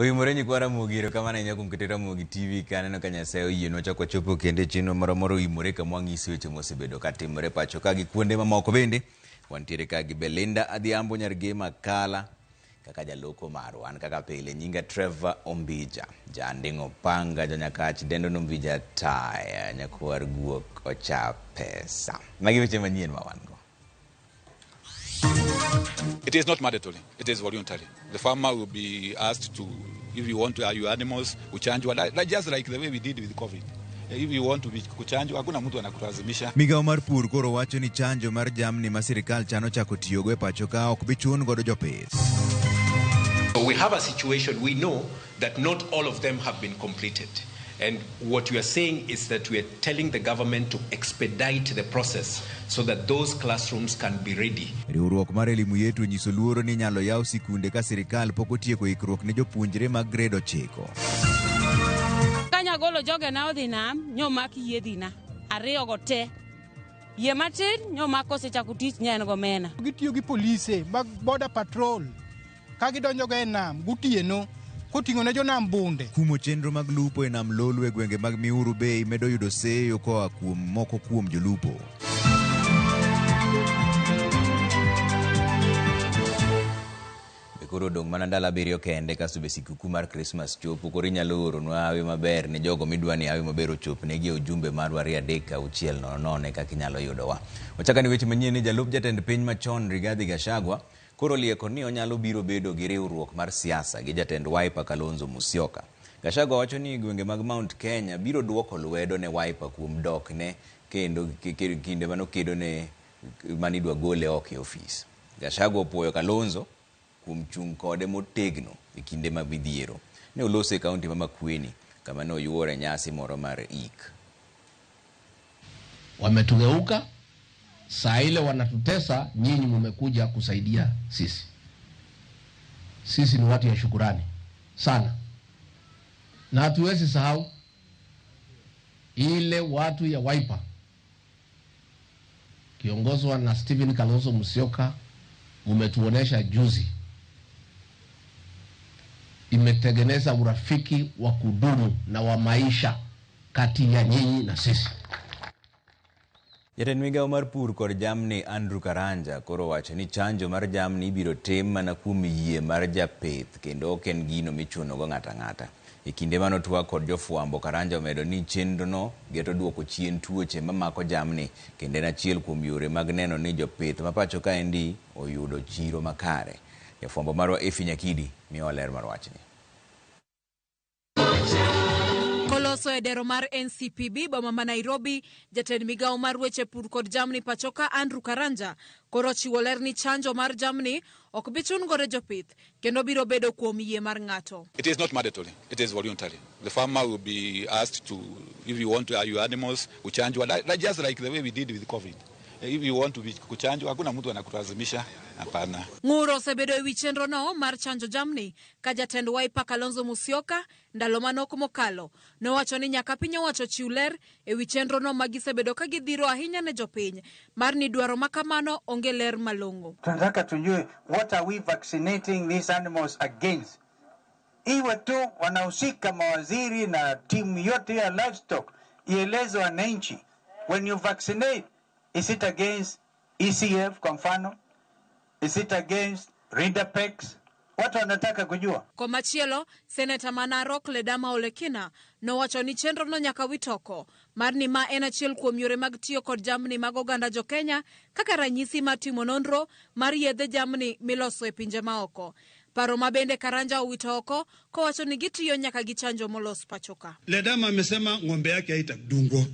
Oimore nyikwa Ramogi, erokamano ahinya kuom keto Ramogi TV ka aneno ka Nyasaye oyienwa chak wachopo kendo e chenro moro moro oimore kama wang'isi weche mosebedo katimore pacho ka gi kuonde mamoko bende. Wantiere ka gi Belinda Adhiambo Nyargema Kala kaka jaloko marwa. An kaka pile nyinga Trevor Ombija, janding'o panga janyakach dendo Ombija taya nyakwar guok ocha pesa. Magi weche manyien ma wan go. It is not mandatory, it is voluntary. The farmer will be asked to, if you want to, your animals, kuchanjwa, like, just like the way we did with COVID. If you want to be kuchanjwa, hakuna mtu anakulazimisha. Migawo mar pur koro wacho ni chanjo mar jamni ma sirikal chano chako tiyogo e pacho ka ok bi chun godo jopith. We have a situation, we know that not all of them have been completed. And what we are saying is that we are telling the government to expedite the process so that those classrooms can be ready. Riwruok mar Elimu Yetu onyiso luoro ni inyalo yaw sikunde ka sirikal pok otieko ikruok ne jopuonjre mag grade 9. Kanyagolo jogena odhi nam, nyomak yiedhina ariyogo te. Yie matin nyomak kosechako tich ne en gomena. Gitiyo gi polise mag border patrol ka gidonjogo e nam gotieno koting'o ne jonam bunde. Kumo chenro mag lupo e nam Lolwe e gwenge mag Miuru Bay medo yudo seyo koa kuom moko kuom jolupo. Be koro odong' mana ndalo 7 kende kasto be sikukuu mar Christmas chopo, koro inyalo oronwa hawi maber ne jogo midwa ni hawi maber ochopnegi e ujumbe marwa 2 3 6 0 0 kaka inyalo yudowa. Wachakani weche manyien ni jalup jatend piny machon Rigathi Gachagua koro lieko ni onyalo biro bedo gi riwruok mar siasa gi jatend Wiper Kalonzo Musyoka. Gachagua wacho ni gwenge mag Mount Kenya biro duoko lwedo ne Wiper kuom dokne kendo kinde manokedo ne manidwa gole oko e ofis. Gachagua opuoyo Kalonzo kuom chung' kode motegno e kinde mag midhiero. Ne oloso e kaunti ma Makueni kama ne oyuore nyasi moro mar ik. Wametugeuka, saa ile wanatutesa, nyinyi mumekuja kusaidia sisi. Sisi ni watu ya shukurani sana, na hatuwezi sahau ile watu ya Wiper kiongozwa na Stephen Kalonzo Musyoka, mumetuonesha juzi, imetengeneza urafiki wa kudumu na wa maisha kati ya nyinyi na sisi. Jatend migawo mar pur kod jamni Andrew Karanja koro owacho ni chanjo mar jamni ibiro tim mana kuom yie mar japith kendo ok en gino michuno go ng'ato ang'ata. E kinde mane otwak kod jofwambo, Karanja omedo ni chenrono geto duoko chien tuoche mamako jamni kendo en achiel kuom yore mag neno ni jopith ma pacho kaendi oyudo chiro makare. Jafwambo marwa Effie Nyakidi miyowa ler mar wachni. Koloso e dero mar NCPB boma ma Nairobi, jatend migawo mar weche pur kod jamni pachoka Andrew Karanja koro ochiwo ler ni chanjo mar jamni ok bi chun godo jopith kendo biro bedo kuom yie mar ng'ato. It is not mandatory, it is voluntary. The farmer will be asked to, if you want to, your animals, kuchanjwa, like, just like the way we did with COVID. If you want to be kuchanjwa, hakuna mtu anakulazimisha, hapana. Ng'ur osebedo e wi chenrono mar chanjo jamni ka jatend Wiper Kalonzo Musyoka ndalo manok mokalo nowacho ni nyaka piny owacho chiw ler e wi chenrono ma gisebedo ka gidhiro ahinya ne jopiny mar ni dwaro ma kamano onge ler malong'o. Tunataka tujue what are we vaccinating these animals against. Iwe tu wanahusika mawaziri na timu yote ya livestock ieleze wananchi, when you vaccinate, is it against ECF kwa mfano? Is it against Rinderpest? Watu wanataka kujua. Komachielo, seneta ma Narok Ledama Olekina nowacho ni chenrono nyaka wit oko mar ni ma en achiel kuom yore mag tiyo kod jamni mag oganda jokenya kaka ranyisi mar timo nonro mar yedhe jamni miloso e pinje maoko. Paro ma bende Karanja owito oko kowacho ni gitiyo nyaka gi chanjo molos pachoka. Ledama amesema ng'ombe yake haitadungwa,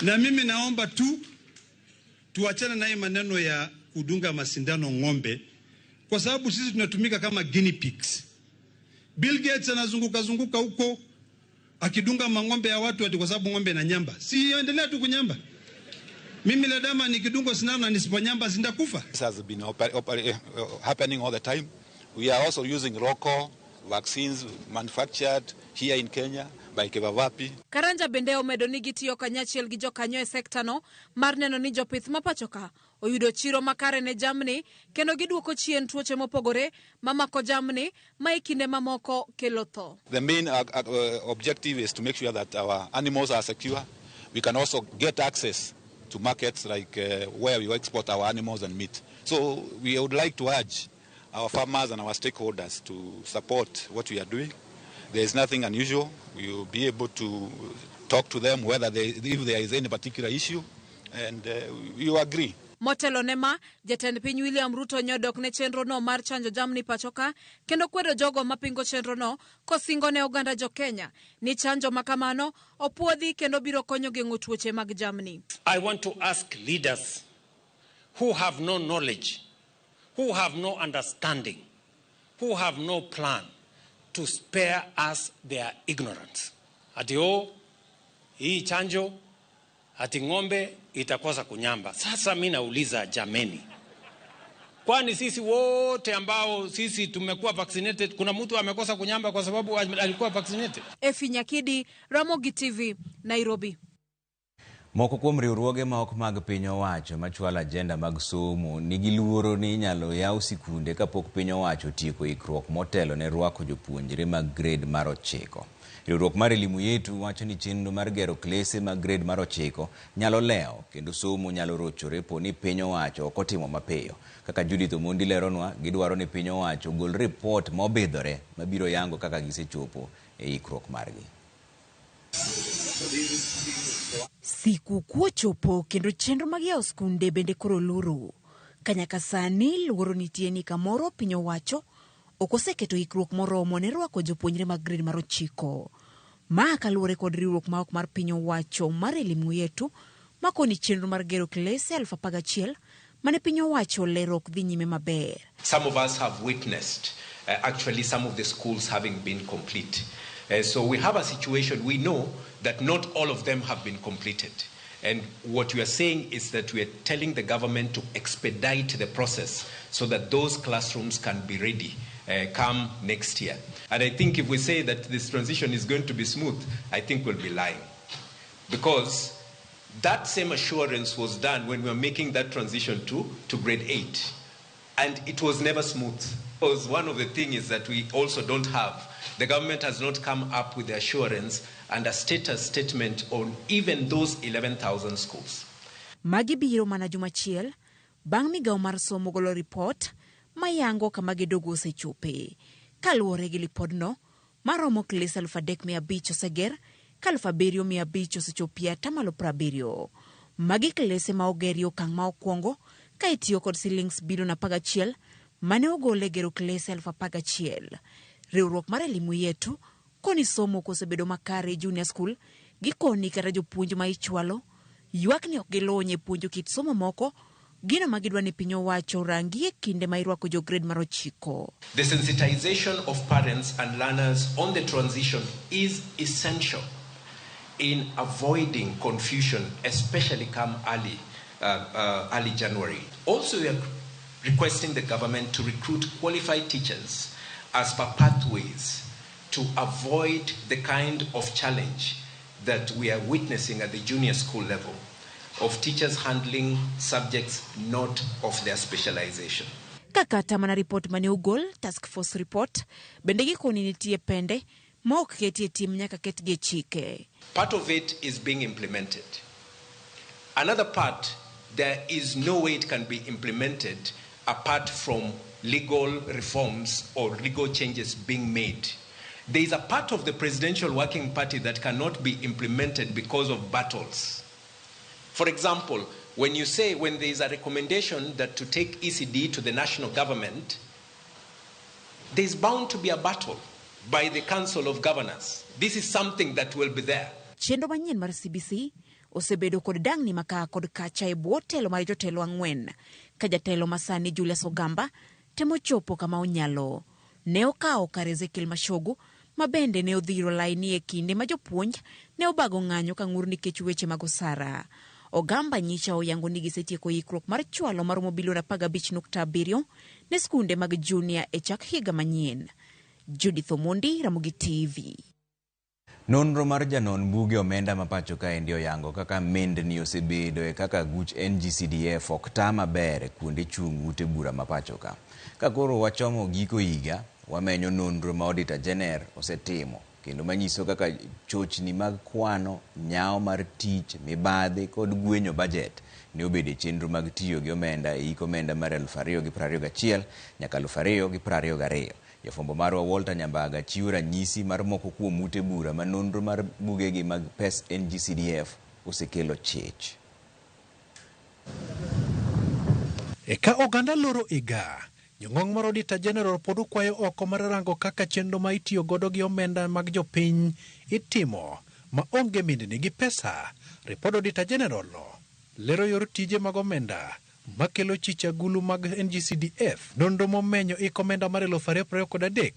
na mimi naomba tu tuachane na hii maneno ya kudunga masindano ng'ombe, kwa sababu sisi tunatumika kama guinea pigs. Bill Gates anazunguka zunguka huko akidunga mang'ombe ya watu ati kwa sababu ng'ombe na nyamba. Si endelea tu kunyamba. Mimi Ledama nikidungwa sindano na nisiponyamba sindakufa. This has been happening all the time. We are also using local Vaccines manufactured here in Kenya by Kevavapi. Karanja bende omedo ni gitiyo kanyachiel gi jokanyo e sektano mar neno ni jopith ma pachoka oyudo chiro makare ne jamni kendo giduoko chien tuoche mopogore mamako jamni ma e kinde mamoko kelo tho. The main objective is to make sure that our animals are secure. We can also get access to markets like where we export our animals and meat. So we would like to urge our farmers and our stakeholders to support what we are doing. There is nothing unusual. We will be able to talk to them whether they, if there is any particular issue, and we will agree. Motelo ne ma, jatend piny William Ruto nyodok ne chenro no mar chanjo jamni pachoka kendo kwedo jogo mapingo chenro no kosingo ne oganda jo Kenya ni chanjo makamano opuodhi kendo biro konyo geng'o tuoche mag jamni. I want to ask leaders who have no knowledge, who have no understanding, who have no plan to spare us their ignorance. Ati oh, hii chanjo ati ng'ombe itakosa kunyamba. Sasa mi nauliza jameni, kwani sisi wote ambao sisi tumekuwa vaccinated, kuna mtu amekosa kunyamba kwa sababu alikuwa vaccinated? Efi Nyakidi, Ramogi TV, Nairobi. Moko kuom riwruoge ma ok mag piny owacho machwalo ajenda mag somo nigi luoro ni inyalo yaw sikunde kapok piny owacho otieko ikruok motelo ne rwako jopuonjre mag grade mar 9. Riwruok mar Elimu Yetu wacho ni chenro mar gero klese mag grade mar 9 nyalo lewo kendo somo nyalo rochore po ni piny owacho ok otimo mapiyo. Kaka Judith Omondi leronwa, gidwaro ni piny owacho ogol ripot mobidhore mabiro yango kaka gisechopo e ikruok margi. Sikukuu ochopo kendo chenro mag yawo skunde bende koro loro. Kanyaka sani luoro nitie ni kamoro piny owacho ok oseketo ikruok moromo ne rwako jopuonjre mag grade mar 9. Ma kaluwore kod riwruok ma ok mar piny owacho mar Elimu Yetu makoni chenro mar gero klese 11,000 mane piny owacho lero ok dhi nyime maber. Some of us have witnessed actually some of the schools having been complete. So we have a situation, we know that not all of them have been completed. And what we are saying is that we are telling the government to expedite the process so that those classrooms can be ready come next year. And I think if we say that this transition is going to be smooth, I think we'll be lying. Because that same assurance was done when we were making that transition to grade 8. And it was never smooth. Because one of the things is that we also don't have, the government has not come up with the assurance and a status statement on even those 11,000 schools. Magi biro mana juma achiel bang' migawo mar somo golo ripot mayango kama gedogo osechope. Kaluwore gi lipodno, maromo klese 3,500 oseger ka 7,500 osechopie 70%. Magi klese ma oger e okang' ma okwongo ka itiyo kod silings bilion 11 mane ogol e gero klese 11,000. Riwruok mar Elimu Yetu koni somo kosebedo makare e junior school gikoni kata jopuonj ma ichwalo ywak ni ok gilony e puonjo kit somo moko, gino ma gidwa ni piny owacho rangi e kinde ma irwako jo grade mar 9. The sensitization of parents and learners on the transition is essential in avoiding confusion, especially come early January. Also, we are requesting the government to recruit qualified teachers as per pathways to avoid the kind of challenge that we are witnessing at the junior school level of teachers handling subjects not of their specialization. Kaka mana report mane ogol, task force report, bende gikoni nitie pende ma ok ketie tim nyaka ketgi e chike. Part of it is being implemented. Another part, there is no way it can be implemented apart from legal reforms or legal changes being made. There is a part of the Presidential Working Party that cannot be implemented because of battles. For example, when you say, when there is a recommendation that to take ECD to the national government, there is bound to be a battle by the Council of Governors. This is something that will be there. Chenro manyien mar CBC osebedo kod dangni maka kod kacha e bwo telo mar jotelo 4 ka jatelo masani Julius Ogamba temo chopo kama onyalo. Ne okawo kar Ezekiel Machogu ma bende ne odhiro laini e kinde ma jopuonj ne obago ng'anyo ka ng'ur nikech weche mag osara. Ogamba nyicha oyango ni gisetieko ikruok mar chwalo maromo bilion 15.7 ne skunde mag junior e chak higa manyien. Judith Omondi, Ramogi TV. Nonro mar janon buge omenda ma pacho kaendi oyango kaka mendni osebedo e kaka guch NGCDF ok ta maber e kuonde chung' ute bura ma pacho ka. Ka koro wachomo giko higa, wamenyo nonro ma Auditor General osetimo kendo manyiso kaka chochni mag kwano, nyawo mar tich, mibadhi kod gwenyo bajet ne obedo e chenro mag tiyo gi omenda e hik omenda mar 2021 nyaka 2022. Jafwambo marwa Walter Nyambaga chiwo ranyisi mar moko kuom ute bura ma nonro mar bugegi mag pes NGCDF osekelo chich. Eka oganda loro higa, jong'ong mar Auditor General pod okwayo oko mar rango kaka chenro ma itiyo godo gi omenda mag jopiny itimo ma onge mindni gi pesa. Ripod Auditor General no lero yor tije mag omenda makelo chich agulu mag NGCDF. Nonro momenyo ik omenda mar 2023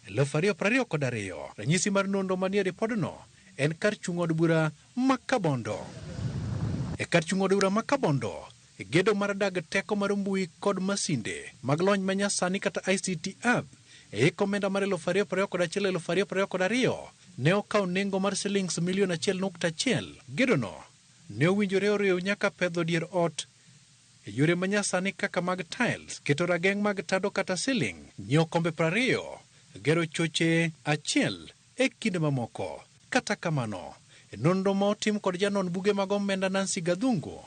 2022. Ranyisi mar nonro manie ripodno en kar chung' od bura ma Kabondo. E kar chung' od bura ma Kabondo, e gedo mar dag teko mar mbui kod masinde mag lony manyasani kata ICT app e hik omenda mar 2021 2022 ne okawo nengo mar silings milion 1.1. Gedono ne owinjore oriw nyaka pedho dier ot e yore manyasani kaka mag tiles, keto rageng' mag tado kata ceiling, nyiewo kombe 20, gero choche achiel e kind mamoko. Kata kamano, e nonro ma otim kod janon buge mag omenda Nancy Gathungu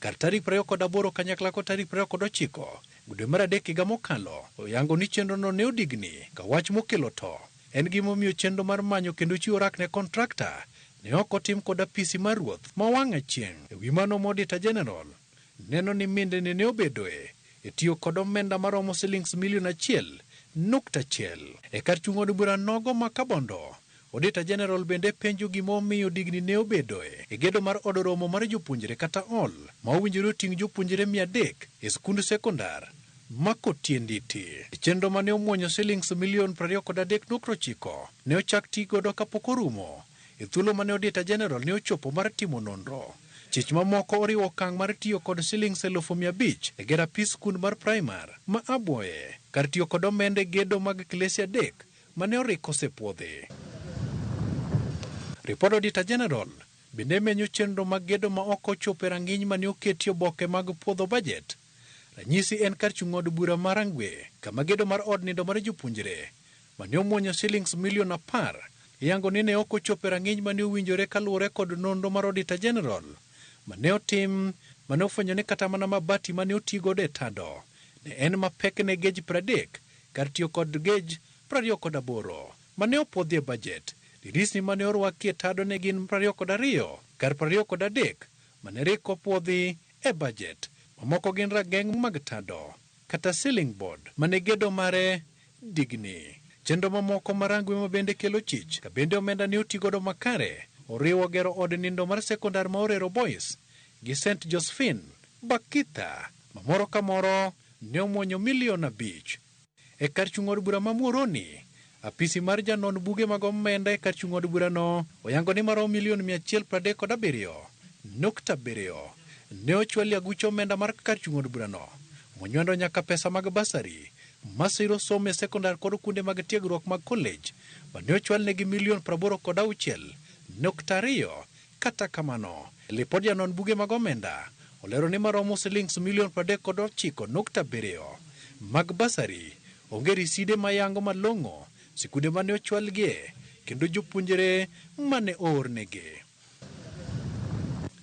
kar tarik 28 kanyakla kod tarik 29 dwe mar adek higa mokalo, oyango ni chenrono ne odigni ka wach mokelo to en gimomiyo chenro mar manyo kendo chiwo rak ne kontrakta ne ok otim kod apisi mar ruoth ma wang' achieng'. E wi mano, Auditor General neno ni mindni ne obedoe e tiyo kod omenda maromo silings milion 1.1. E kar chung' od bura nogo ma Kabondo, Auditor General bende penjo gimomiyo digni ne obedoe e gedo mar od romo mar jopuonjre kata hall ma owinjore oting' jopuonjre 300 e skund sekondar ma Kotienditi. E chenro mane omuonyo silings milion 23.9 ne ochak ti godo kapok orumo e thuolo mane Auditor General ne ochopo mar timo nonro. Chich mamoko oriwo okang' mar tiyo kod silings 500,000 e gero apis skund mar primar ma Abuoye kar tiyo kod omenda e gedo mag klese 3 mane orik osepuodhi. Ripod Auditor General bende menyo chenro mag gedo ma ok ochopo e rang'iny mane oketi oboke mag puodho bajet. Ranyisi en kar chung' od bura ma Rangwe kama gedo mar od nindo mar jopuonjre mane omuonyo silings milion 10 iyango ni ne ok ochopo e rang'iny mane owinjore kaluwore kod nonro mar Auditor General mane otim mane ofwenyo ni kata mana mabati mane otigodo e tado ne en mapek ne gej 30 kar tiyo kod gej 28 mane opuodhi e bajet. Dirisni mane orwaki e tado ne gin 22 kar 23 mane rik opuodhi e bajet. Mamoko gin rageng' mag tado kata ceiling board mane gedo mare digni. Chenro mamoko ma Rangwe ma bende kelo chich ka bende omenda ne otigodo makare oriwo gero od nindo mar sekondar ma Orero Boys gi St Josephine Bakita ma moro ka moro ne omuonyo milion 5. E kar chung' od bura ma Muhoroni, apisi mar janon buge mag omenda e kar chung' od burano oyango ni maromo milion 137.7 ne ochwali aguch omenda mar kar chung' od burano monywando nyaka pesa mag basari masiro somo e sekondar kod kuonde mag tiegruok mag college mane ochwalnegi milion 86.2. Kata kamano, lipod janon buge mag omenda olero ni maromo silings milion 39.7 mag basari onge riside mayango malong'o sikunde mane ochwalgie kendo jopuonjre mane oornegi.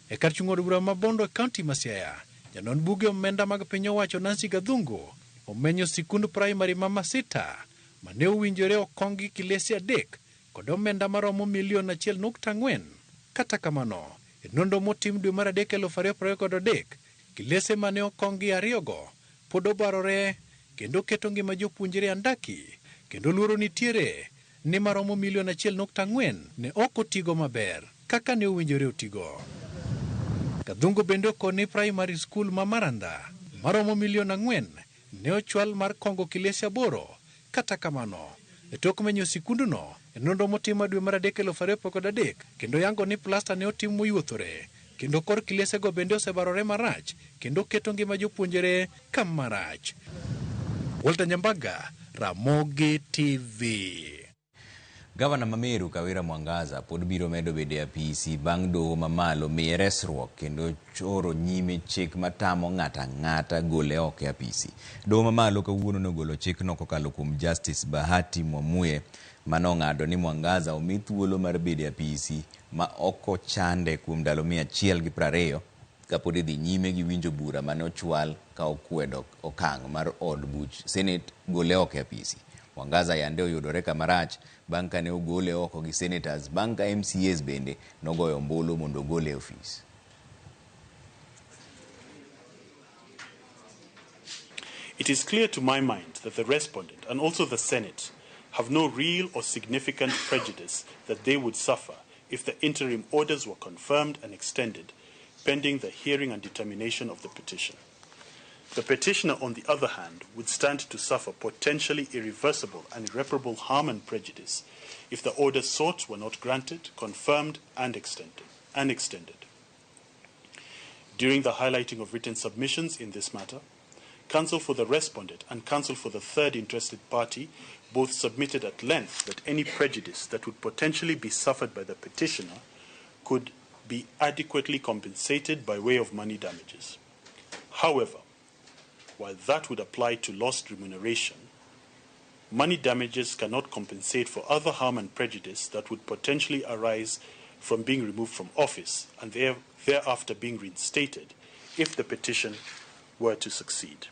E kar chung' od bura ma Bondo e kaunti ma Siaya, janon buge omenda mag piny owacho Nancy Gathungu omenyo sikund primary ma Masita mane owinjore okong gi kilese 3 kod omenda maromo milion 1.4. Kata kamano, e nonro motim dwe mar 3 2023, kilese mane okong gi 2 go pod obarore kendo keto ngima jopuonjre andaki kendo luoro nitiere ni maromo milion 1.4 ne ok otigo maber kaka ne owinjore otigo. Gathungu bende okoni primary school ma Maranda maromo milion 4 ne ochwal mar kongo kilese 8. Kata kamano, e tok menyo sikundno e nonro motim ma dwe mar 3 2023 kendo yango ni plasta ne otim moyuothore kendo kor kilesego bende osebarore marach kendo keto ngima jopuonjre kama rach. Walter Nyambaga, Ramogi TV. Gavana ma Meru Kawira Mwangaza pod biro medo bedo e apisi bang' doho mamalo miye resruok kendo choro nyime chik matamo ng'ato ang'ata gole oko e apisi. Doho mamalo kawuono nogolo chikno kokalo kuom Justice Bahati Mwamuye manong'ado ni Mwangaza omi thuolo mar bedo e apisi ma ok ochande kuom ndalo 120 kapod idhi nyime gi winjo bura mane ochwal ka okwedo okang' mar od buch Senate gole oko e apisi. Mwangaza yande oyudore kamarach bang' kane ogole oko gi senators bang' ka MCAs bende nogoyo ombulu mondo ogole e ofis. It is clear to my mind that the respondent and also the Senate have no real or significant prejudice that they would suffer if the interim orders were confirmed and extended pending the hearing and determination of the petition. The petitioner, on the other hand, would stand to suffer potentially irreversible and irreparable harm and prejudice if the orders sought were not granted, confirmed, and extended. During the highlighting of written submissions in this matter, counsel for the respondent and counsel for the third interested party both submitted at length that any prejudice that would potentially be suffered by the petitioner could be adequately compensated by way of money damages. However, while that would apply to lost remuneration, money damages cannot compensate for other harm and prejudice that would potentially arise from being removed from office and thereafter being reinstated if the petition were to succeed.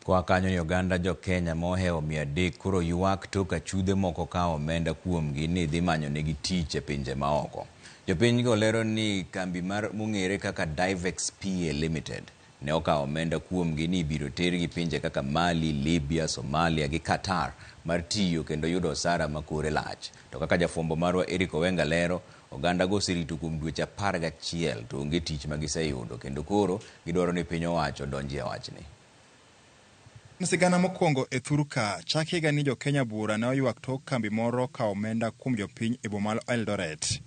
Kwa kanyo ni oganda jo Kenya mohewo 300 koro ywak tok achudhe moko kawo omenda kuomgi ni dhi manyo negi tich e pinje maoko. Jopinygo lero ni kambi mar mong'ere kaka Divex PA Limited ne okawo omenda kuomgi ni ibiro tergi pinje kaka Mali, Libya, Somalia gi Qatar mar tiyo kendo yudo osara ma kore lach. To kaka jafwambo marwa Eric Owenga lero, oganda go oserito kuom dweche 11 to onge tich ma giseyudo kendo koro gidwaro ni piny owacho odonjie e wachni. Sigana mokwongo e thurka chak higa ni jo-Kenya buora ne oywak tok kambi moro kawo omenda kuom jopiny e boma mar Eldoret.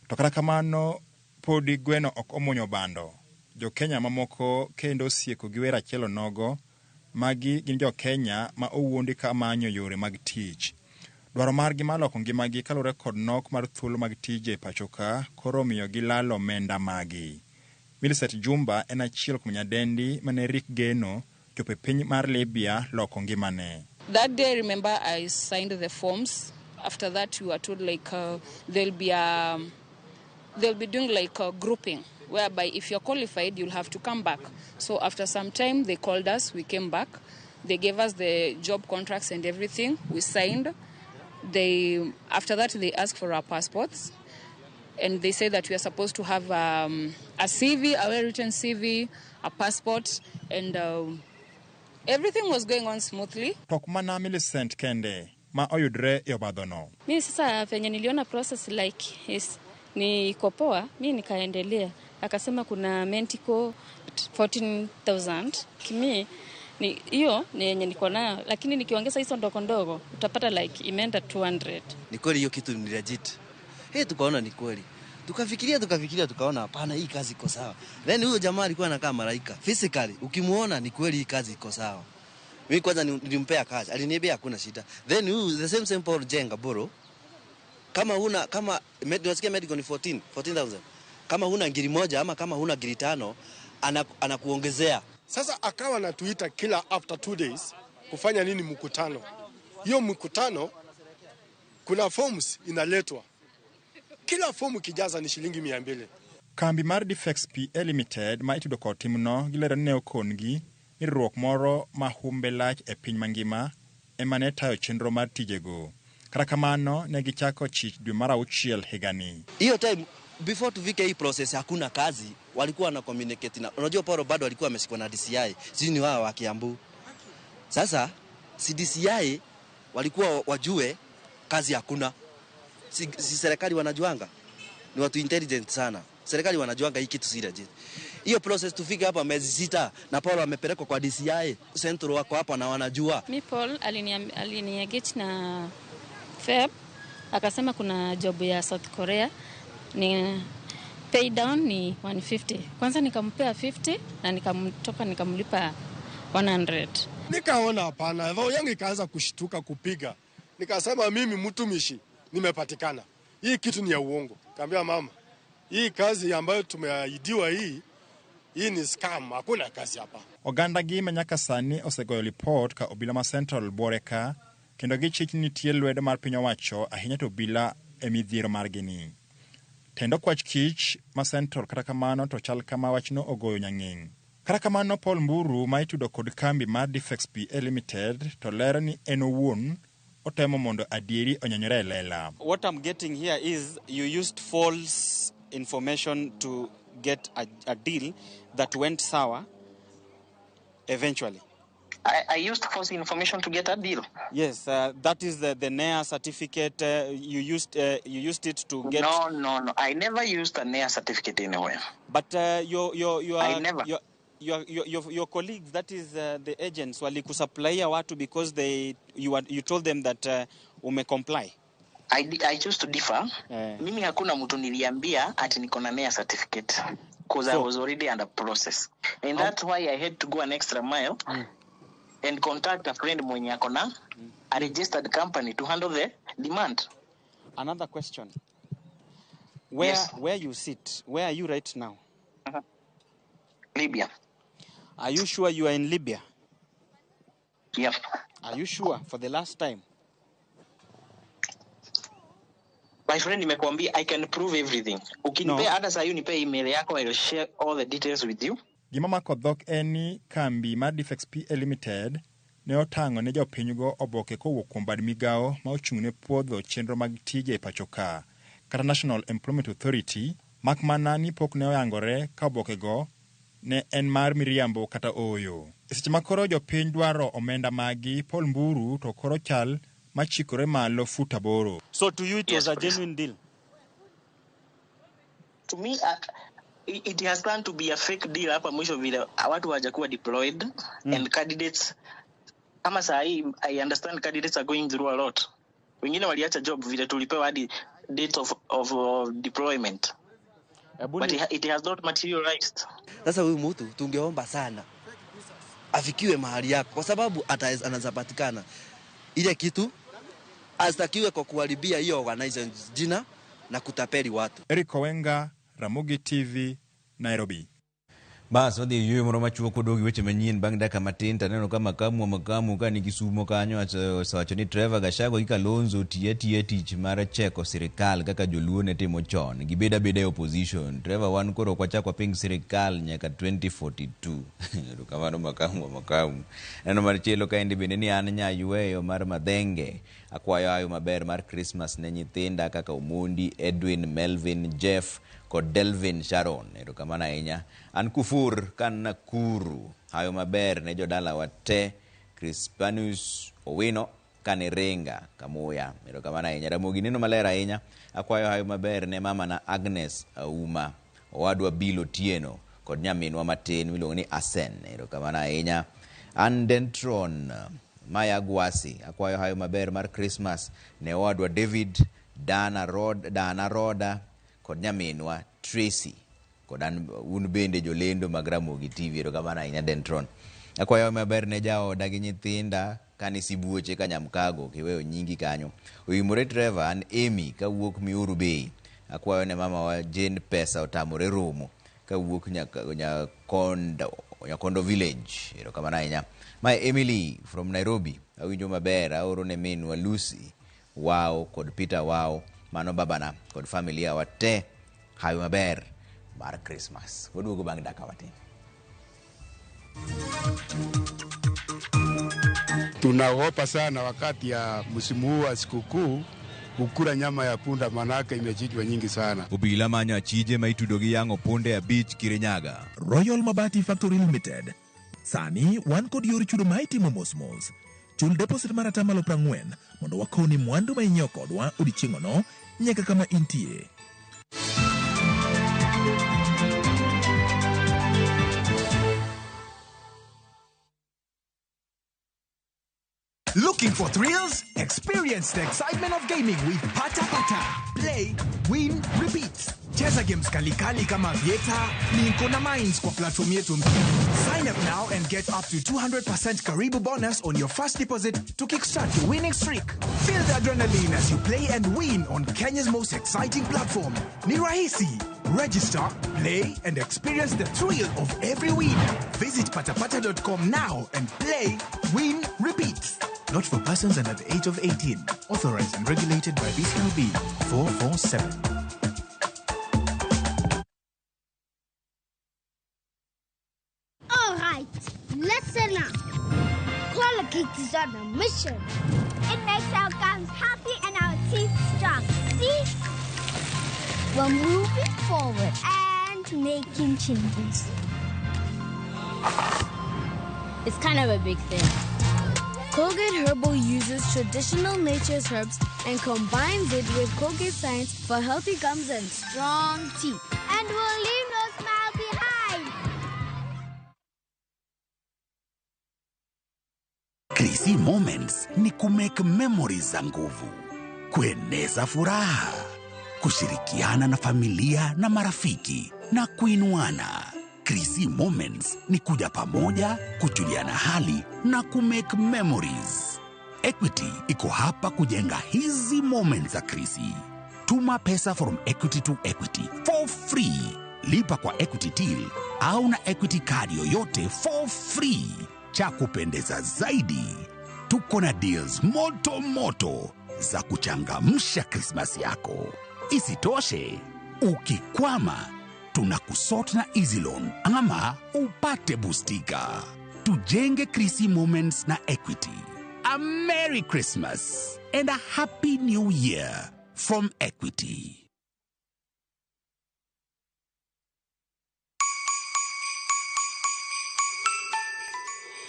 To kata kamano podi gweno ok omuonyo bando. Jo-Kenya mamoko kendo osieko gi wer achiel onogo, magi gin jo-Kenya ma owuondi ka manyo yore mag tich. Dwaro margi mar loko ngimagi kaluwore kod nok mar thuolo mag tije e pachoka koro omiyo gilalo omenda magi. Millicent Jumba en achiel kuom nyadendi mane rik geno chopo e piny mar Libya loko ngimane. That day, remember, I signed the forms. After that, we were told like they'll be doing like a grouping, whereby if you're qualified, you'll have to come back. So after some time, they called us. We came back. They gave us the job contracts and everything. We signed. After that, they asked for our passports. And they say that we are supposed to have a CV, a well-written CV, a passport, and everything was going on smoothly. Tok mana Millicent kende ma oyudre e obadhono. Mimi sasa venye niliona process like is ni iko poa, mimi nikaendelea. Akasema kuna Mentico 14,000. Kimi ni hiyo ni yenye niko nayo, lakini nikiongeza hizo ndogo ndogo utapata like imeenda 200. Ni kweli hiyo kitu ni legit. Hey, tukaona ni kweli. Tukafikiria tukaona hapana, hii kazi iko sawa. Then huyo jamaa alikuwa anakaa malaika. Physically ukimuona ni kweli hii kazi iko sawa. Mimi kwanza nilimpea kazi, aliniambia hakuna shida. Then huyu the same Paul Jenga Boro, kama huna kama unasikia medical ni 14,000. Kama huna ngiri moja ama kama huna ngiri 5 anakuongezea. Sasa akawa anatuita kila after 2 days kufanya nini mkutano. Hiyo mkutano kuna forms inaletwa. Kila fomu kijaza ni shilingi 200. Kambi mar Defex PA Limited ma itudo kod timno gilero ne okongi ni riwruok moro ma humbe lach e piny mangima ema ne tayo chenro mar tijego. Kata kamano ne gichako chich dwe mar 6 higani. Hiyo time before tufike hii process hakuna kazi, walikuwa na communicate na unajua Paul bado alikuwa ameshikwa na DCI, sisi ni wao wa Kiambu. Sasa si DCI walikuwa wajue kazi hakuna. Si serikali wanajuanga, ni watu intelligent sana. Serikali wanajuanga hii kitu si legit. Hiyo process tufike hapa miezi 6 na Paul amepelekwa kwa DCI Central wako hapa na wanajua. Mi Paul aliniengage na Feb akasema kuna job ya South Korea ni pay down ni 150. Kwanza nikampea 50 na nikamtoka nikamlipa 100. Nikaona hapana, roho yangu ikaanza kushtuka kupiga. Nikasema mimi mtumishi nimepatikana, hii kitu ni ya uongo. Kaambia mama, hii kazi ambayo tumeahidiwa hii ni scam, hakuna kazi hapa. Oganda gi ma nyaka sani osegoyo lipot ka obila ma Central buore ka kendo gichich ni nitie lwedo mar piny owacho ahinya to obila e midhiero margi ni. Tendo kwach kich ma Central kata kamano to chal kama wachno ogoyo nyang'eng'. Kata kamano Paul Mburu ma itudo kod kambi mar Defex PA Limited to lero ni en owuon otemo mondo adieri onyenyore e lela. What I'm getting here is you used false information to get a deal that went sour eventually. I used false information to get a deal. Yes, that is the NEA certificate. You used it to get. No. I never used a NEA certificate anywhere. But your colleagues, that is the agents, walikusupply watu because you told them that ume comply. I choose to differ. Mimi hakuna mtu niliambia ati niko na NEA certificate because I was already under process, and that's why I had to go an extra mile. And contact a friend mwenye ako na a registered company to handle the demand. Another question. Where you sit, where are you right now? Libya. Are you sure you are in Libya? Yep. Are you sure for the last time? My friend, nimekuambia I can prove everything. Ukinipea hata saa hii unipe email yako, I will share all the details with you. Gima mako dhok en ni kambi mar Defex PA Limited ne otang'o ne jopinygo oboke kowuok kuom bad migawo ma ochung' ne puodho chenro mag tije e pacho ka, kata National Employment Authority, mak mana ni pok ne oyangore ka obokego ne en mar miriambo kata ooyo. E seche ma koro jopiny dwaro omenda magi, Paul Mburu to koro chal machikore malo fut 8. So to you it was a genuine deal? To me, it has turned to be a fake deal hapa mwisho vile watu hawajakuwa deployed and candidates kama saa hii I understand candidates are going through a lot. Wengine waliacha job vile tulipewa hadi date of deployment. But it has not materialized. Sasa huyu mtu tungeomba sana afikiwe mahali yako kwa sababu anazapatikana ile kitu astakiwe kwa kuharibia hiyo organization jina na kutapeli watu. Eric Owenga, Ramogi TV, Nairobi. Bas wadhi yueyo moro machuok odog weche manyien bang' dakika matin to aneno ka makamu ka nigi sumo kanyo osewacho ni Trevor Gachagua gi Kalonzo tiyo atiya tich mar cheko sirikal kaka joluo ne timo chon. Gibed abeda e opposition. Trevor wan koro ok wachak waping sirikal nyaka 2042. Erokamano makamu. Neno machielo kaendi bende ni an nyayweyo mar Madhenge. Akwayo hayo maber mar Christmas ne nyithinda kaka Omondi, Edwin, Melvin, Jeff kod Delvin Sharon. Erokamano ahinya. An Kufur kan Nakuru. Hayo maber ne jodalawa te. Crispanus Owino kan Iringa Kamuya. Erokamano ahinya. Ramogi neno maler ahinya. Akwayo hayo maber ne mama na Agnes Auma, owadwa Bill Otieno kod nyaminwa matin miluongo ni Asen. Erokamano ahinya. An Dentron Maya Gwasi. Akwayo hayo maber mar Christmas ne owadwa David, Dana Roda kod nyaminwa Tracy kod an un bende jolendo mag Ramogi TV. Erokamano ahinya Dentron. Akwayo maber ne jaoda gi nyithinda kani sibuoche ka Nyamkago kiweyo nyingi kanyo. Oimore Trevor an Amy kawuok Miuru Bay. Akwayo ne mamawa Jane pesa otamore romo kawuok Nyakondo Village. Erokamano ahinya. Mae Emily from Nairobi. Awinjo maber aoro ne minwa Lucy Wao kod Peter Wao mano babana kod familia wa te hayo maber mar Christmas. Waduogo bang' dakika matin. Tunaogopa sana wakati ya msimu huu wa sikukuu kukula nyama ya punda, manake imechinjwa nyingi sana. Obila manyo achije ma itudo gi yang'o punde 5 Kirinyaga. Royal Mabati Factory Limited. Sani wan kod yor chudo ma itimo mos mos. Chul deposit mar 40% mondo wakoni mwandu ma inyiewo kodwa odiechieng'ono nyaka kama intie. Looking for thrills? Experience the excitement of gaming with Pata Pata. Play, win, repeat. Cheza games kalikali kama Vieta, Linko na Mines kwa platform yetu mpya. Sign up now and get up to 200% Karibu bonus on your first deposit to kickstart your winning streak. Feel the adrenaline as you play and win on Kenya's most exciting platform. Ni rahisi. Register, play, and experience the thrill of every win. Visit patapata.com now and play, win, repeat. Not for persons under the age of 18. Authorized and regulated by BCLB 447. All right, listen up. Colgate is on a mission. It makes our gums happy and our teeth strong. See? We're moving forward and making changes. It's kind of a big thing. Colgate Herbal uses traditional nature's herbs and combines it with Colgate science for healthy gums and strong teeth. And we'll leave no smile behind. Krisi Moments ni kumake memories za nguvu, kueneza furaha, kushirikiana na familia na marafiki na kuinuana. Krisi Moments ni kuja pamoja, kujuliana hali na kumake memories. Equity iko hapa kujenga hizi moments za Krisi. Tuma pesa from Equity to Equity for free. Lipa kwa Equity Till au na Equity card yoyote for free. Cha kupendeza zaidi, tuko na deals moto moto za kuchangamsha Krismasi yako. Isitoshe, ukikwama tunakusort na Easy Loan ama upate bustika. Tujenge Krisi Moments na Equity. A Merry Christmas and a Happy New Year from Equity.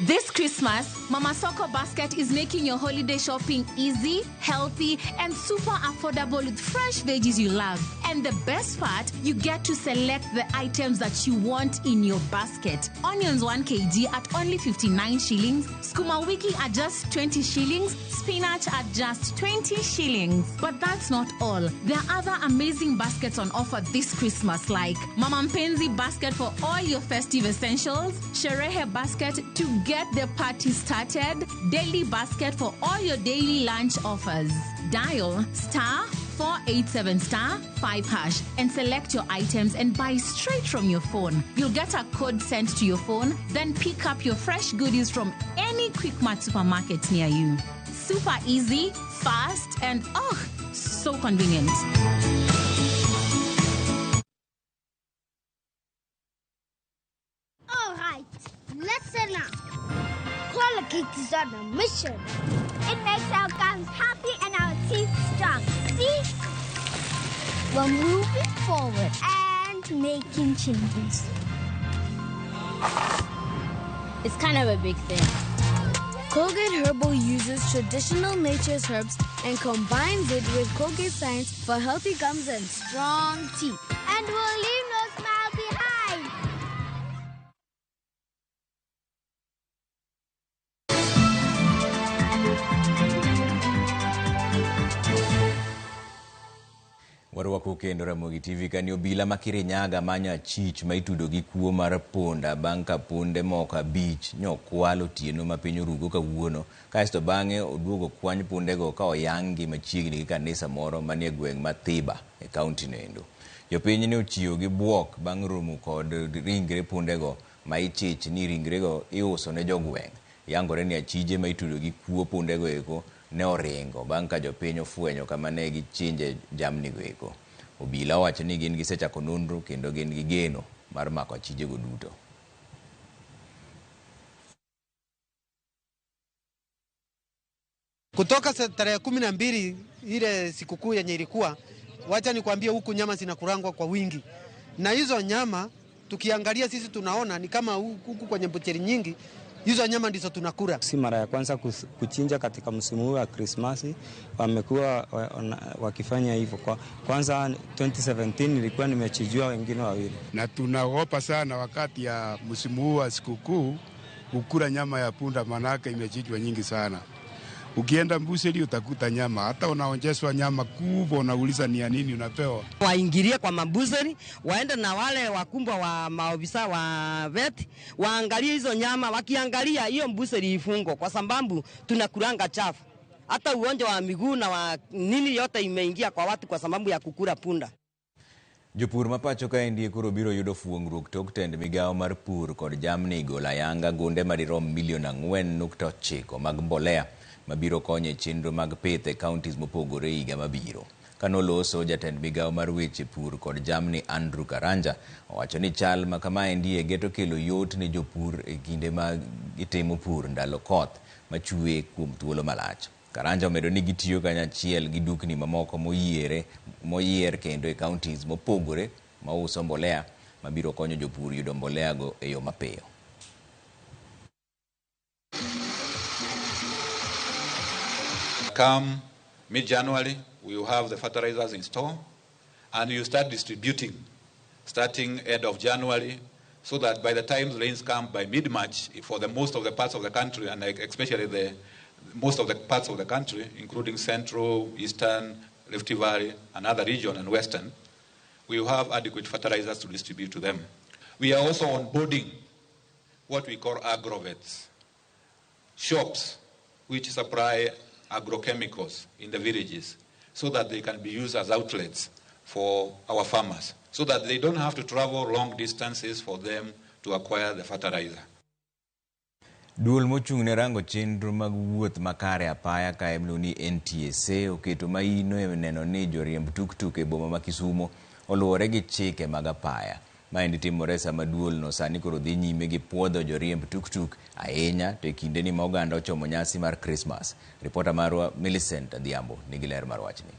This Christmas, Mama Soko Basket is making your holiday shopping easy, healthy, and super affordable with fresh veggies you love. And the best part, you get to select the items that you want in your basket. Onions 1 kg at only 59 shillings, skuma wiki at just 20 shillings, spinach at just 20 shillings. But that's not all. There are other amazing baskets on offer this Christmas, like Mama Mpenzi basket for all your festive essentials, Sherehe basket to get the party started, daily basket for all your daily lunch offers. Dial star 487 star 5 hash and select your items and buy straight from your phone. You'll get a code sent to your phone, then pick up your fresh goodies from any Quickmart supermarket near you. Super easy, fast, and oh, so convenient. All right, listen up. Colgate is on a mission. It makes our gums happy and our teeth strong. See? We're moving forward and making changes. It's kind of a big thing. Colgate Herbal uses traditional nature's herbs and combines it with Colgate science for healthy gums and strong teeth. And we'll leave no smile behind. Warwako kendo Ramogi TV kani obila ma Kirinyaga manyo achich ma itudo gi kuo mar punda bang' ka punde moko 5 nyokwal otieno ma piny orugo kawuono. Kaeto bang'e oduogo kwany pundego ka oyang' gi machiegni gi kanisa moro manie gweng' ma Thiba e kaunti no endo. Jopiny ne ochiwo gi buok bang' romo kod ringre pundego ma ichich ni ringrego iuso ne jogweng'. Yangore ni achije ma itudo gi kuo pundego eko ne oringo bang' ka jopiny ofwenyo kama ne gichinje jamnigo eko. Obila owacho ni gin gisechako nonro kendo gin gi geno mar mako achijego duto. Kutoka tarehe 12 ile sikukuu yenye ilikuwa, wacha nikwambie huku nyama zinakurangwa kwa wingi. Na hizo nyama tukiangalia sisi tunaona ni kama huku kwenye bucheri nyingi hizo nyama ndizo tunakula. Si mara ya kwanza kuchinja katika msimu huu wa Krismasi, wamekuwa wakifanya hivyo. Kwanza 2017 nilikuwa nimechinjia wengine wawili. Na tunaogopa sana wakati ya msimu huu wa sikukuu kukula nyama ya punda, manake imechinjwa nyingi sana. Ukienda butchery utakuta nyama, hata unaonjeshwa nyama kubwa, unauliza ni ya nini unapewa. Waingilie kwa mabutchery, waende na wale wakumbwa wa maofisa wa vet, waangalie hizo nyama. Wakiangalia hiyo butchery ifungwe, kwa sababu tunakulanga chafu. Hata ugonjwa wa miguu na wa nini yote imeingia kwa watu kwa sababu ya kukula punda. Jopur ma pacho kaendi koro biro yudo fuongruok tok tend migawo mar pur kod jamni golo ayanga gunde madirom milion 4.9 mag mbolea mabiro konyo e chenro mag pith e counties mopogore higa mabiro. Kanoloso, jatend migawo mar weche pur kod jamni Andrew Karanja owacho ni chal ma kamaendi geto kelo yot ne jopur e kinde ma gitimo pur ndalo koth machwe kuom thuolo malach. Karanja omedo ni gitiyo kanyachiel gi dukni mamoko moyier kendo e counties mopogore mauso mbolea mabiro konyo jopur yudo mbolea go e yo mapiyo. Come mid-January, we will have the fertilizers in store, and you start distributing starting end of January, so that by the time the rains come by mid-March, for the most of the parts of the country, and especially the most of the parts of the country, including Central, Eastern, Rift Valley, and other region, and Western, we will have adequate fertilizers to distribute to them. We are also onboarding what we call agrovets, shops which supply agrochemicals in the villages, so that they can be used as outlets for our farmers, so that they don't have to travel long distances for them to acquire the fertilizer. Duol mochung' ne rango chenro mag wuoth makare apaya ka imiluongo ni NTSA oketo maino e neno ni joriemb tuktuk e boma ma Kisumo oluwore gi chike mag apaya. Maendi timore sama duol no sani koro dhi nyime gi puodho joriemb tuktuk ahinya to e kindeni ma oganda ochomo nyasi mar Krismas. Ripota marwa Millicent Adhiambo nigi ler mar wachni.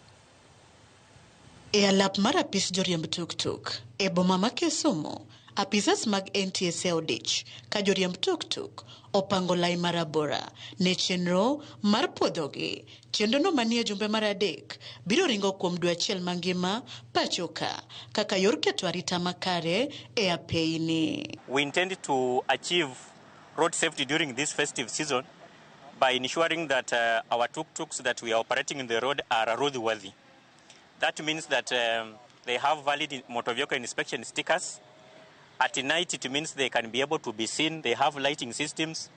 E alap mar apis joriemb tuktuk e boma ma Kisumo, apisas mag NTSA odich ka joriemb tuktuk opango lai marabora ne chenro mar puodhogi. Chenrono manie jumbe mar 3 biro ringo kuom dwe achiel mangima pacho ka kaka yor keto arita makare e apeyni. We intend to achieve road safety during this festive season by ensuring that our tuk-tuks that we are operating in the road are roadworthy. That means that they have valid motor vehicle inspection stickers. At night, it means they can be able to be seen. They have lighting systems.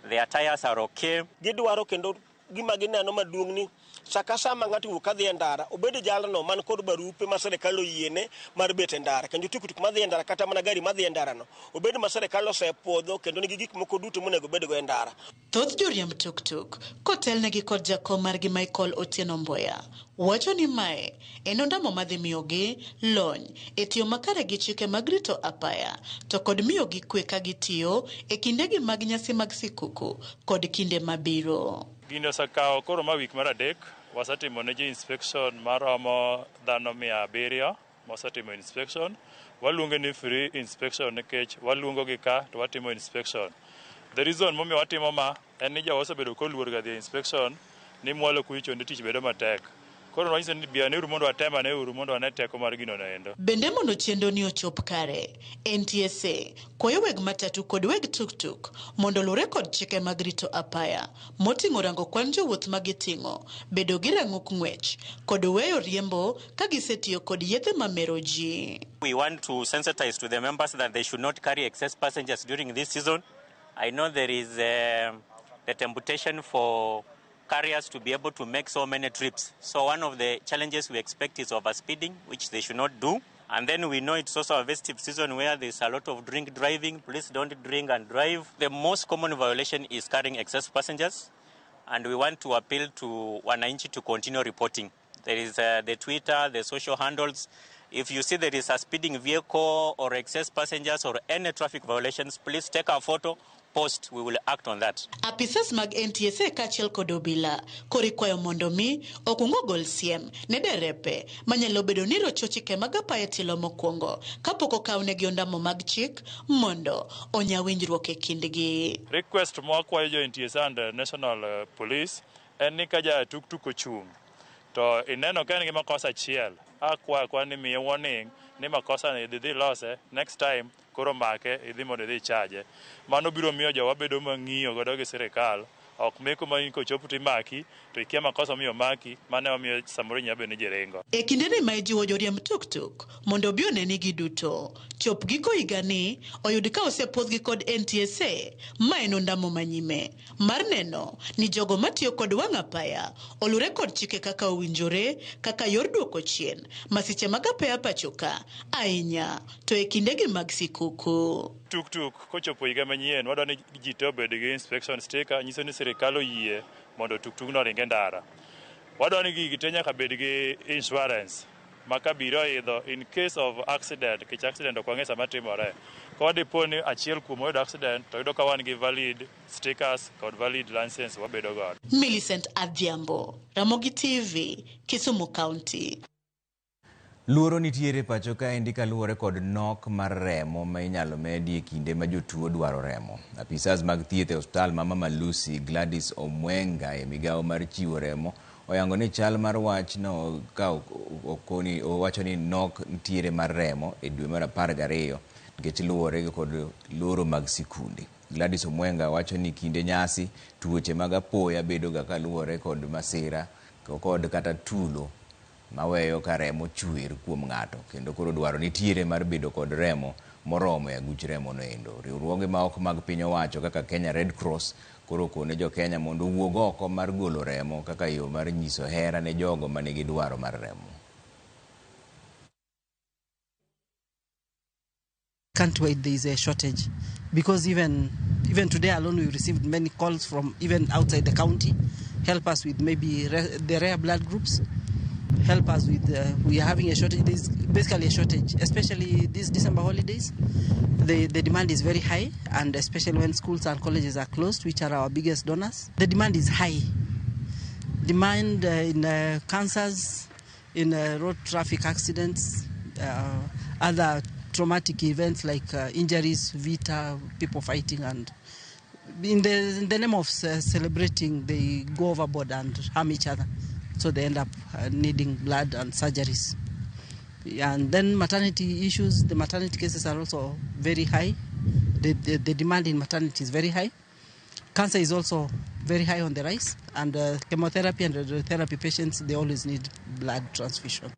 Their tires are okay. Gidwaro kendo gima gineno maduong' ni saka sama ng'ato wuok kadhi e ndara, obed jalno man kod barupe ma sirikal oyiene mar bet e ndara, kendo tuktuk madhi e ndara kata mana gari madhi e ndarano obed ma sirikal osepuodho kendo nigi gik moko duto monego bedgo e ndara. Thoth joriemb tuktuk kotelnegi kod jakom margi Michael Otieno Mboya wacho ni mae en ondamo madhi miyogi lony e tiyo makare gi chike mag rito apaya to kod miyogi kwe ka gitiyo e kindegi mag nyasi mag sikuku kod kinde mabiro. Gini osekawo koro ma wik mar 3 wasetimo ne ji inspection maromo dhano 700 mosetimo inspection. Waluonge ni free inspection nikech waluongo gi ka to watimo inspection. The reason momiyo watimo ma en ni jowa osebedo koluor ga dhi inspection ni mwalo kuicho ndi tich bedo matek. Koro wanyiso ni bianeuru mondo watemane uru mondo wane teko mar gino noendo. Bende mondo chenro ni ochop kare, NTSA kwayo weg matatu kod weg tuktuk mondo luwre kod chike mag rito apaya moting'o rango kwan jowuoth ma giting'o, bedo gi rang'uk ng'wech kod weyo riembo ka gisetiyo kod yedhe mamero ji. We want to sensitize to the members that they should not carry excess passengers during this season. I know there is the temptation for carriers to be able to make so many trips. So one of the challenges we expect is overspeeding, which they should not do. And then we know it's also a festive season where there's a lot of drink driving. Please don't drink and drive. The most common violation is carrying excess passengers. And we want to appeal to wananchi to continue reporting. There is the Twitter, the social handles. If you see there is a speeding vehicle or excess passengers or any traffic violations, please take a photo, post, we will act on that. Apisas mag NTSA kaachiel kod obila koro ikwayo mondo mi okuong ogol siem ne derepe manyalo bedo ni rocho chike mag apaya tielo mokwongo kapok okawnegi ondamo mag chik mondo onya winjruok e kindgi. Request mwakwayo jo NTSA and National Police en ni ka ja tuktuk ochung' to ineno ka en gi makosa achiel, akwayo ni miye warning ni makosa ni idhi lose next time koro make idhi mondo idhi chaje. Mano biro miyo jowa bedo mang'iyo godo gi sirikal Ok meko ma in kochopo to imaki to ikia makosa momiyo omaki, mano emomiyo samoro inyalo bedo ni ji ringo. E kindeni ma ijiwo joriemb tuktuk mondo obi one ni giduto chop giko higani oyud ka osepuodhgi kod NTSA ma en ondamo manyime mar neno ni jogo matiyo kod wang' apaya olure kod chike kaka owinjore kaka yor duoko chien masiche mag apaya pachoka ahinya to e kindegi mag sikuku. Tuk tuk kochopo higa manyien wadwa ni ji te obed gi inspection sticker nyiso ni sirikal oyie mondo tuk tuk no oring e ndara. Wadwa ni gigi te nyaka bed gi insurance ma ka abiro oidho in case of accident nikech accident ok wang'e sama timore. Ka dipo ni achiel kuom oyudo accident to yudo ka wan gi valid stickers kod valid license wabedo godo. Millicent Adhiambo, Ramogi TV, Kisumu County. Luoro nitiere pacho kaendi kaluwore kod nok mar remo ma inyalo medi e kinde ma jotuo dwaro remo. Apisas mag thieth e osiptal ma Mama Lucy Gladys Omwenga e migawo mar chiwo remo oyango ni chal mar wachno ka okoni owacho ni nok nitiere mar remo e dwe mar 12 nikech luwore kod loro mag sikunde. Gladys Omwenga wacho ni kinde nyasi tuoche mag apoya bedo ga kaluwore kod masira kod kata tulo maweyo ka remo chwer kuom ng'ato kendo koro dwaro nitiere mar bedo kod remo moromo e aguch remo noendo. Riwruoge ma ok mag piny owacho kaka Kenya Red Cross koro okone jo Kenya mondo owuog oko mar golo remo kaka yo mar nyiso hera ne jogo manigi dwaro mar remo. Can't wait, there is a shortage because even today alone we received many calls from even outside the county, help us with maybe the rare blood groups, help us with, we are having a shortage. There's basically a shortage, especially these December holidays. The demand is very high, and especially when schools and colleges are closed, which are our biggest donors. The demand is high. Demand in cancers, in road traffic accidents, other traumatic events like injuries, vita, people fighting, and in the name of celebrating, they go overboard and harm each other. So they end up needing blood and surgeries. And then maternity issues, the maternity cases are also very high. The demand in maternity is very high. Cancer is also very high on the rise. And chemotherapy and radiotherapy patients, they always need blood transfusion.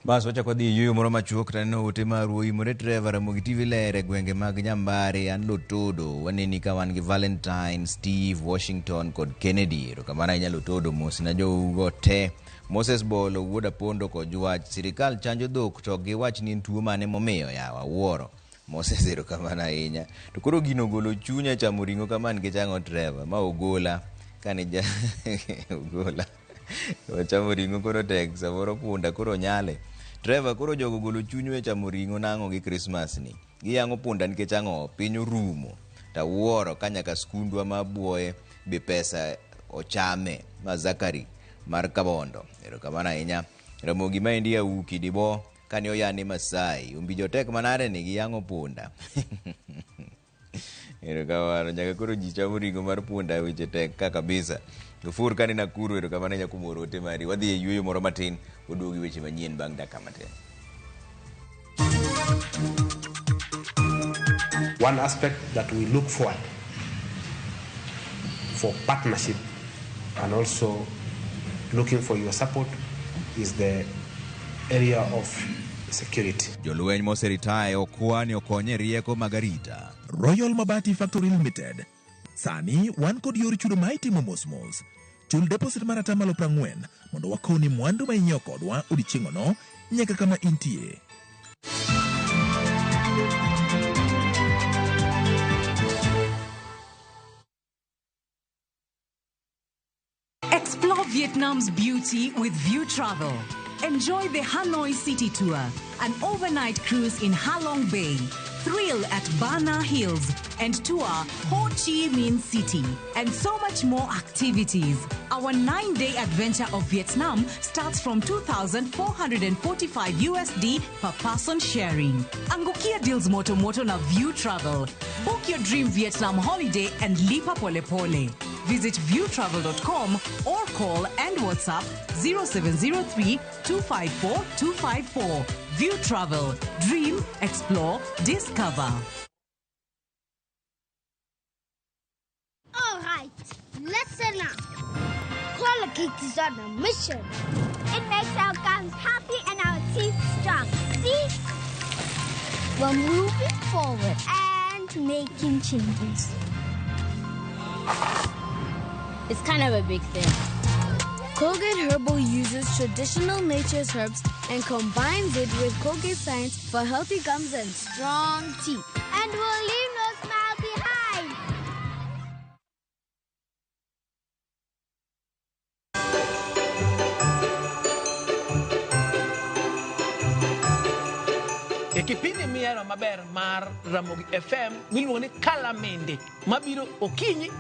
Bas wachako wadhi e yueyo moro machuok to aneno ote maru oimore Trevor Ramogi TV ler e gwenge mag Nyambare an Lotodo waneni ka wan gi Valentine, Steve, Washington kod Kennedy. Erokamano ahinya Lotodo, mosna jougo te. Moses Bolo wuod Apondo kod Jwach, sirikal chanjo dhok to ok giwach ni en tuo mane momiyo yawa wuoro. Moses erokamano ahinya. To koro gino ogolo chunya chamo ring'o kama nikech ang'o Trevor? Ma ogola kane ja ogola. Wachamo ring'o koro tek samoro punda koro nyale. Trevor koro jogo golo chunywa e chamo ring'o nang'o gi Christmas ni. Giyang'o punda nikech ang'o? Piny orumo. Tawuoro ka nyaka skundwa ma buoye be pesa ochame. Ma Zachary mar Kabondo. Erokamano ahinya. Ramogi maendi Auki dibo kane oyane Masai. Ombijo tek manade ni giyang'o punda. Erokamano. Nyaka koro ji chamo ring'o mar punda weche tek ka kabisa. Gafur kane Nakuru erokamano ahinya kuom oro ote mari. Wadhi e yueyo moro matin waduogo gi weche manyien bang' dakika matin. One aspect that we look forward for partnership and also looking for your support is the area of security. Jolweny moseritaya okwa ni okony e rieko mag arita. Royal Mabati Factory Limited. Sani wan kod yor chudo ma itimo mos mos. Chul deposit mar 40% mondo wakowni mwandu ma inyiewo kodwa odiechieng'ono nyaka kama intie. Explore Vietnam's beauty with View Travel. Enjoy the Hanoi City Tour, an overnight cruise in Halong Bay, thrill at Bana Hills, and tour Ho Chi Minh City, and so much more activities. Our 9-day adventure of Vietnam starts from 2,445 USD per person sharing. Angukia deals moto moto na View Travel. Book your dream Vietnam holiday and lipa pole pole. Visit viewtravel.com or call and WhatsApp 0703 254 254. View Travel. Dream, explore, discover. All right, listen up. Colgate is on a mission. It makes our gums healthy and our teeth strong. See? We're moving forward and making changes. It's kind of a big thing. Colgate Herbal uses traditional nature's herbs and combines it with Colgate science for healthy gums and strong teeth. And we'll leave no smile behind. E kipindi mihero maber mar Ramogi FM miluongo ni Kalamende mabiro okinyi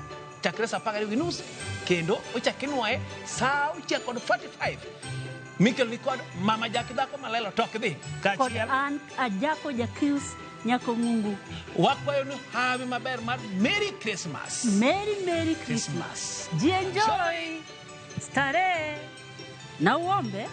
chakre saa 12:30 kendo ochak inwoye saa 6:45 mikelo ni kod Mama Jaki dhako malelo tok dhi Kod kaachiel an Ajako Jakius Nyako Mungu. Wakwayo ni hawi maber mar Merry Christmas. Merry Merry Christmas. Jienjoy. Starehe na uombe.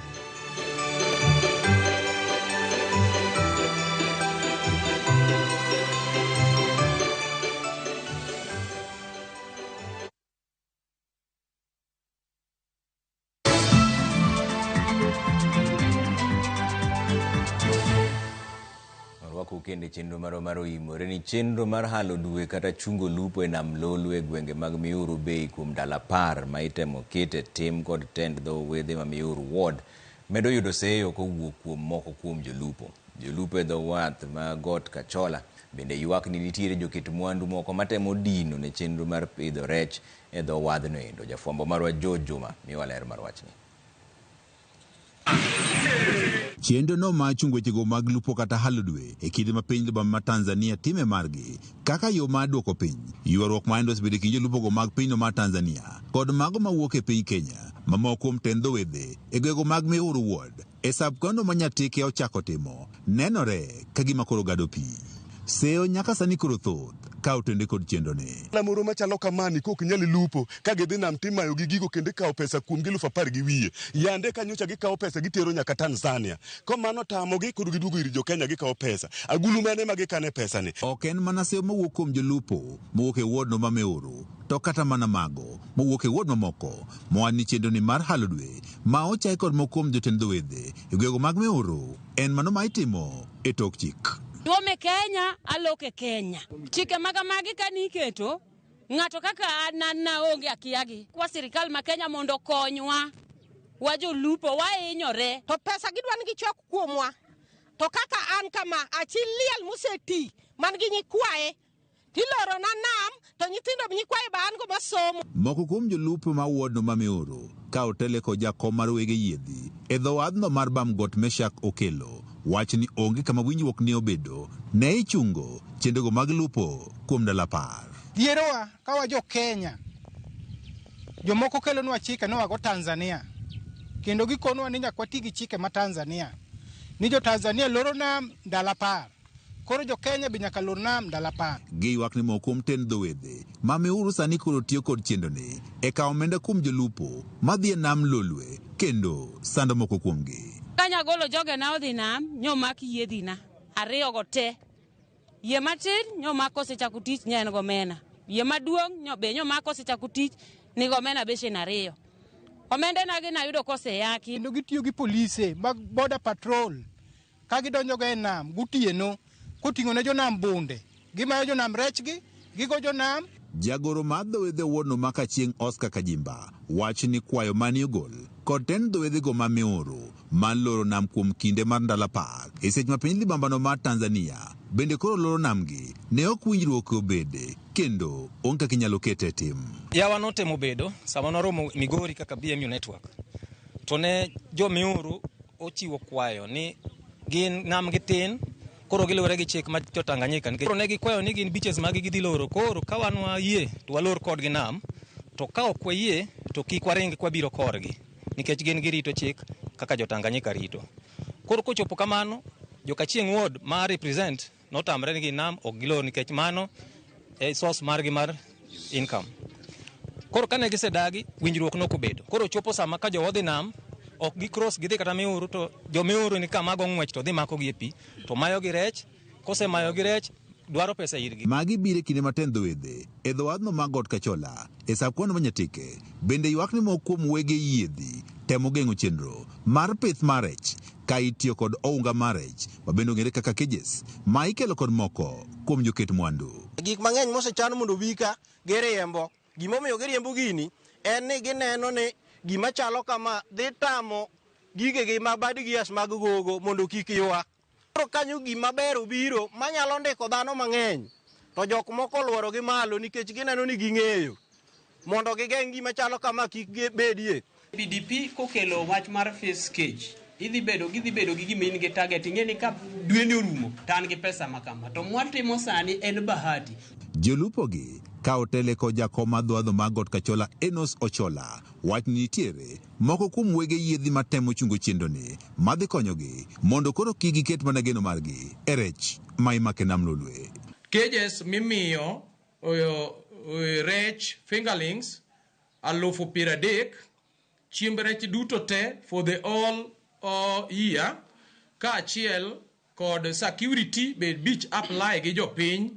Orwaku kendo chenro marwa mar oimore ni chenro mar halo dwe kata chungo lupo e nam Lolwe e gwenge mag Miuru Bay kuom ndalo 10 ma itemo ket e tim kod tend dho wedhe ma Miuru Ward medo yudo seyo kowuok kuom moko kuom jolupo. Jolupo e dho wath ma Got Kachola bende ywak ni nitiere joket mwandu moko matemo dino ne chenro mar pidho rech e dho wadhno endo. Jafwambo marwa George Juma miwa ler mar wachni. Chenro no mar chungo wechego mag lupo kata halo dwe e kinde ma piny Libamba ma Tanzania time margi kaka yo mar duoko piny ywaruok ma endo osebedo e kind jolupogo mag pinyno mar Tanzania kod mago mawuok e piny Kenya mamoko kuom tend dho wedhe e gwego mag Miuru Ward e sub-county ma Nyatike ochako timo nenore ka gima koro gado pi. Seyo nyaka sani koro thoth ka otende kod chenro ni. Moro machalo kamani kok nyal lupo ka gidhi nam timayo gi gigo kendo ikawo pesa kuom gi 10,000 na wiye. Yande kanyocha gikawo pesa gitero nyaka Tanzania. Komano tamogi koro giduogo ir jo Kenya gikawo pesa. Agulu mane ma gikane pesa ni. Ok en mana seyo mawuok kuom jolupo mowuok e ward no ma Miuru, to kata mana mago mowuok e ward mamoko moa ni chenro ni mar halo dwe ma ochai kod moko kuom jotend dho wedhe e gwego mag Miuru en mano ma itimo e tok chik. Tuome Kenya, aloke Kenya. Chike maga magi kani iketo, ng'ato kaka an an naonge akiagi. Kwa sirikal ma Kenya mondo okonywa, wa jolupo wahinyore. To pesa gidwa ni gichok kuomwa. To kaka an kama, achi liel moseti, man gi nyikwaye, tiloro na nam, to nyithindo nyikwaye ba an go masomo. Moko kuom jolupo ma ward no ma Miuru ka otele kod jakom mar wege yiedhi e dho wadhno mar Bamgot Meshak Okelo wach ni onge kama winjruok ne obedo ne ichungo chenrogo mag lupo kuom ndalo 10. Dhierowa ka wa jo Kenya, jomoko kelonwa chike noago Tanzania, kendo gikonwa ni nyaka wati gi chike ma Tanzania, ni jo Tanzania loro nam ndalo 10, koro jo Kenya be nyaka lor nam ndalo 10. Giywak ni moko kuom tend dho wedhe ma Miuru sani koro tiyo kod chenroni e kawo omenda kuom jolupo madhi e nam Lolwe kendo sando moko kuomgi. Kanyagolo jogena odhi nam, nyomak yiedhina ariyo go te. Yie matin nyomak osechako tich ne en gomena. Yie maduong' nyo be nyomak osechako tich ni gomena beshen 2. Omendena gi nayudo koseyaki. Kendo gitiyo gi polise mag border patrol ka gidonjo go e nam gotieno koting'o ne jonam bunde, gimayo jonam rechgi, gigo jonam. Jagoro mar dho wedhe wuodno ma Kachieng' Oscar Kajimba wach ni kwayo mane ogol kod tend dho wedhego ma Miuru mar loro nam kuom kinde mar ndalo 10 e seche ma piny libambano mar Tanzania bende koro loro namgi ne ok winjruok obede kendo onge kaka inyalo kete e tim. Yawa notemo bedo sama nwaromo Migori kaka BMU network to ne jo Miuru ochiwo kwayo ni gin nam gi tin koro giluwore gi chik ma jo Tanganyika nikech koro ne gikwayo ni gin beaches magi gidhi loro koro ka wan wayie to walor kodgi nam to ka ok wayie to kik waring kwabiro korgi nikech gin girito chik kaka jo Tanganyika rito. Koro kochopo kamano jo Kachieng ward ma represent notamre ni gin nam ok gilor nikech mano e source margi mar income. Koro kane gisedagi winjruok nokobedo. Koro chopo sama ka jowa odhi nam ok gi cross gidhi kata Miuru to jo Miuru ni kama go ng'wech to dhi makogi e pi to mayogi rech kosemayogi rech dwaro pesa irgi. Magi biro e kinde ma tend dho-wedhe e dho wadhno mar Got Kachola e sap kwano ma Nyatike bende ywak ni moko kuom wege yiedhi temo geng'o chenro mar pith mar rech ka itiyo kod ounga mar rech ma bende ong'ere kaka cages ma ikelo kod moko kuom joket mwandu. Gik mang'eny mosechan mondo obi ka giriembo. Gimomiyo giriembo gini en ni gineno ni gima chalo kama dhi tamo gigegi ma bad gears mag gogo mondo kik ywa. Koro kanyo gima ber obiro manyalo ndiko dhano mang'eny to jok moko oluoro gi malo nikech gineno ni ging'eyo mondo gigeng' gima chalo kama kik bedie. BDP kokelo wach mar fish cage idhi bedo gidhi bedo gi gima in gi target ing'e ni ka dweni orumo to an gi pesa ma kama to mwatimo sani en bahati. Jolupo gi ka otele kod jakom mar dho mar Got Kachola Enos Ochola wach ni nitiere moko kuom wege yiedhi matemo chungo chenro ni madhi konyogi mondo koro kik giket mana geno margi e rech ma imako e nam Lolwe. Cages mimiyo rech fingerlings 30,000, chiemb rech duto te for the all year, kaachiel kod security be beach apply gi jopiny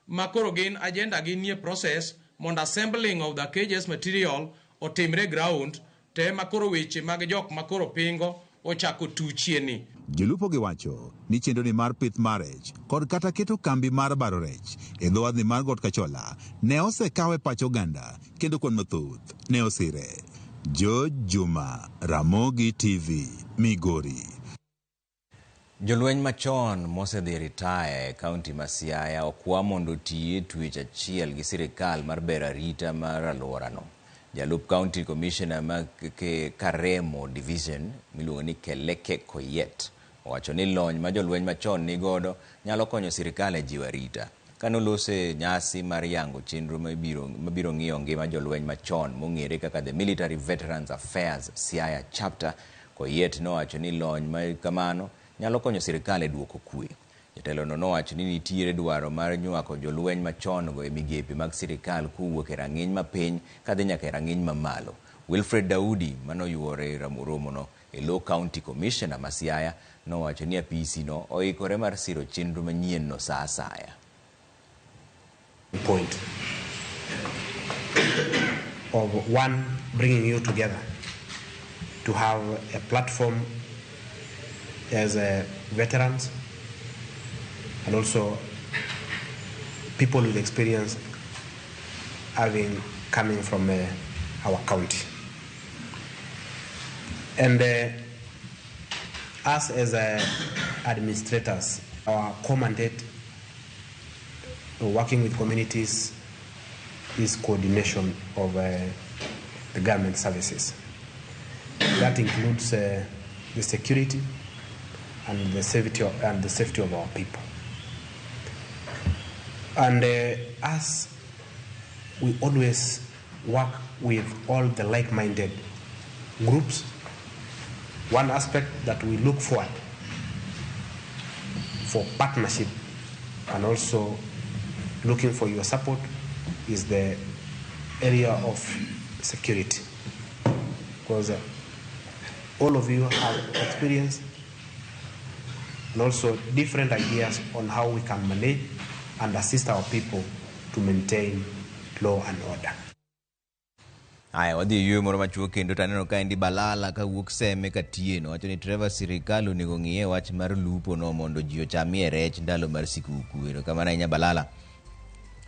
ma koro gin agenda gi nie process mondo assembling of the cages material otimre ground te ma koro weche mag jok ma koro pingo ochako tuchie ni. Jolupo gi wacho ni chenro ni mar pith mar rech kod kata keto kambi mar baro rech e dho wadhni mar Got Kachola ne osekaw e pach oganda kendo kwan mathoth ne osire. George Juma, Ramogi TV, Migori. Jolweny machon mosedhi ritaya e kaunti ma Siaya okwa mondo oti e twech achiel gi sirikal mar bero arita mar alworano. Jalup County Commissioner ma Karemo Division miluongo ni Keleke Koyet owacho ni lony ma jolweny machon nigodo nyalo konyo sirikal e jiwo arita. Kanolose nyasi mar yango chenro mabiro ng'iyo ngima jolweny machon mong'ere kaka The Military Veterans Affairs Siaya Chapter, Koyet nowacho ni lony ma kamano nyalo konyo sirikal e duoko kwe. Jatelono nowacho ni nitiere dwaro mar nywako jolweny machon go e migepe mag sirikal kowuok e rang'iny mapiny kadhi nyaka e rang'iny mamalo. Wilfred Daudi manoyuore romono e lo County Commissioner ma Siaya nowacho ni apisi no oikore mar siro chenro manyien no sa asaya. Point of one, bringing you together to have a platform as veterans and also people with experience having coming from our county. And us as administrators, our core mandate working with communities is coordination of the government services. That includes the security and the safety of our people. And us, we always work with all the like-minded groups. One aspect that we look forward for partnership and also looking for your support is the area of security, because all of you have experience and also different ideas on how we can manage and assist our people to maintain law and order. Aya, wadhi e yueyo moro machuok kendo taneno ka endi Balala kawuok Seme Katieno wacho ni Trevor, sirikal onego ng'iye wach mar lupo no mondo ji ochamie rech ndalo mar sikuku. Erokamano ahinya Balala.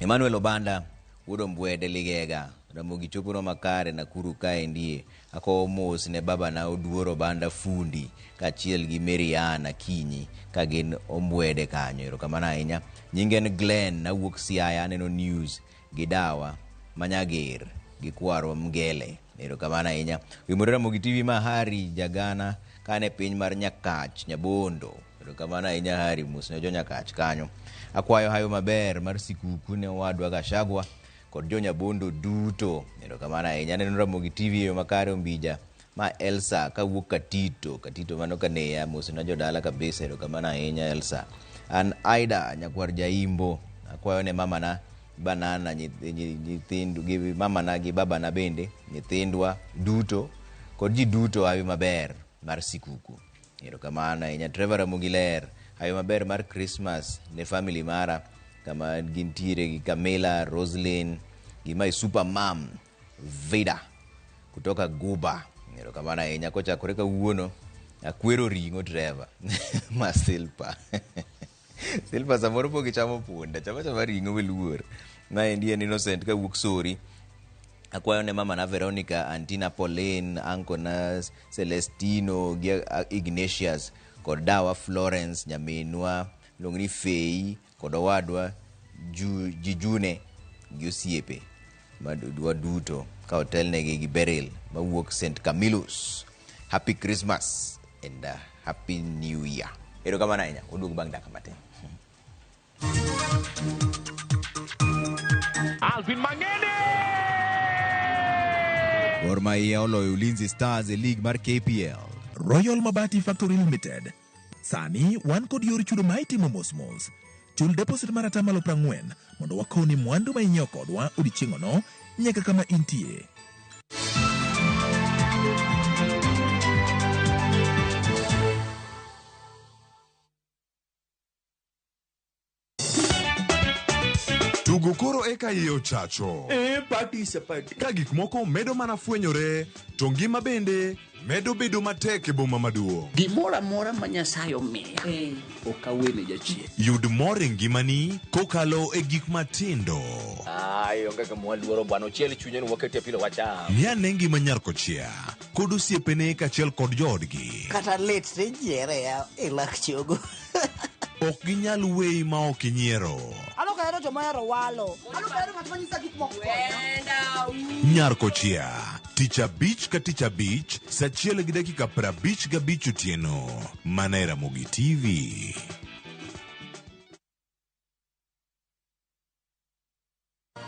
Emmanuel Obanda wuod Ombwede Ligega Ramogi chopono makare Nakuru kaendie. Akowo mos ne babana Oduor Obanda fundi kaachiel gi Marian Akinyi ka gin Ombwede kanyo. Erokamano ahinya. Nyinge en Glenn awuok Siaya aneno news gi dawa Manyager gi kwarwa Mgele. Erokamano ahinya. Wimore Ramogi TV ma Hari Jagana kane piny mar Nyakach Nyabondo. Erokamano ahinya Hari, mos ne jo Nyakach kanyo. Akwayo hayo maber mar sikuku ne owadwa Gachagua kod jo Nyabondo duto. Erokamano ahinya. Aneno Ramogi TV e yo makare Ombija ma Elsa kawuok Katito. Katito mano kaneya, mos na jodala kabisa. Erokamano ahinya Elsa. An Aida nyakwar Jaimbo. Akwayo ne mamana banana nyithind gi mamana gi babana bende nyithindwa duto kod ji duto hawi maber mar sikuku. Erokamano ahinya. Trevor Ramogi ler hawi maber mar Christmas ne family mara kama gintiere gi Camilla, Roslyn gi my super mom Vida kutoka Guba. Erokamano ahinya kochakore kawuono akwero ring'o Trevor ma Silpa. Silpa samoro pok ichamo punda, chama chama ring'o miluor. Maendi en Innocent kawuok Sori. Akwayo ne mama na Veronica, antina Pauline, uncle na Celestino gi Ignatius kod dawa Florence nyaminwa iluongo ni Fei kod owadwa Jijune gi osiepe waduto ka otelnegi gi Beryl mawuok St. Camillus. Happy Christmas and Happy New Year. Erokamano ahinya, waduog bang' dakika matin. Alvin Mangene! Gor Mahia oloyo Ulinzi Stars e lig mar KPL. Royal Mabati Factory Limited. Sani wan kod yor chudo ma itimo mos mos. Chul deposit mar atamalo 40 mondo wakowni mwandu ma inyiewo kodwa odiechieng'ono nyaka kama intie. Tugo koro eka iye ochacho. E party is a party. Ka gik moko medo mana fwenyore, to ngima bende medo bedo matek e boma maduong'. Gimoro amora ma Nyasaye omiya ok awene jachien. Yud mor e ngimani kokalo e gik matindo. Ai, onge kama waluoro bwana, ochiel chunye ni wakete pilo wacham. Ng'i ane ngima nyar kochia kod osiepene kaachiel kod joodgi. Kata lit tijiere ya e lak chogo. Ok ginyal weyi ma ok inyiero. An ok ahero joma ohero walo. An ok ahero ng'at ma nyisa gik moko. Nyar kochia, tich abich ka tich abich, sa achiel gi dakika 55 otieno, mana e Ramogi TV.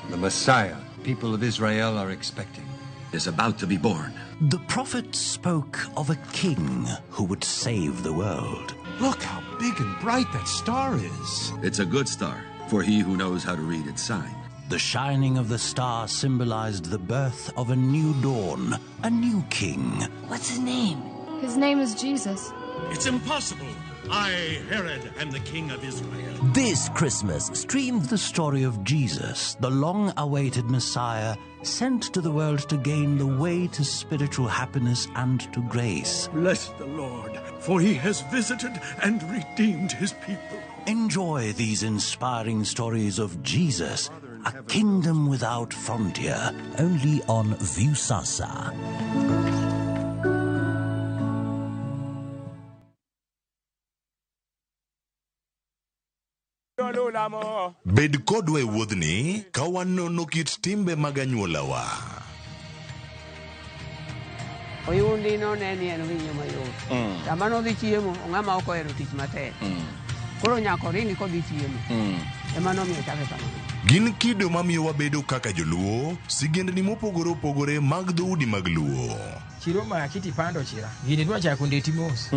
The Messiah people of Israel are expecting is about to be born. The prophet spoke of a king who would save the world. Look how big and bright that star is. It's a good star for he who knows how to read its sign. The shining of the star symbolized the birth of a new dawn, a new king. What's his name? His name is Jesus. It's impossible. I, Herod, am the king of Israel. This Christmas, stream the story of Jesus, the long awaited Messiah, sent to the world to gain the way to spiritual happiness and to grace. Bless the Lord, for he has visited and redeemed his people. Enjoy these inspiring stories of Jesus, a kingdom without frontier, only on Viusasa. Bed kodwa e wuodhni ka wanono kit timbe mag anyuolawa. Oyundi no ne ni en winyo mayot. Sama nodhi chiemo, ng'ama ok ohero tich matek. Koro nyaka oringi kodhi chiemo. Ema nomiyo ochake kamano. Gin kido mamiyo wabedo kaka joluo, sigendni mopogore opogore mag dhoudi mag luo. Chiro maki tipando chira. Gini dwa chako ndeti mos.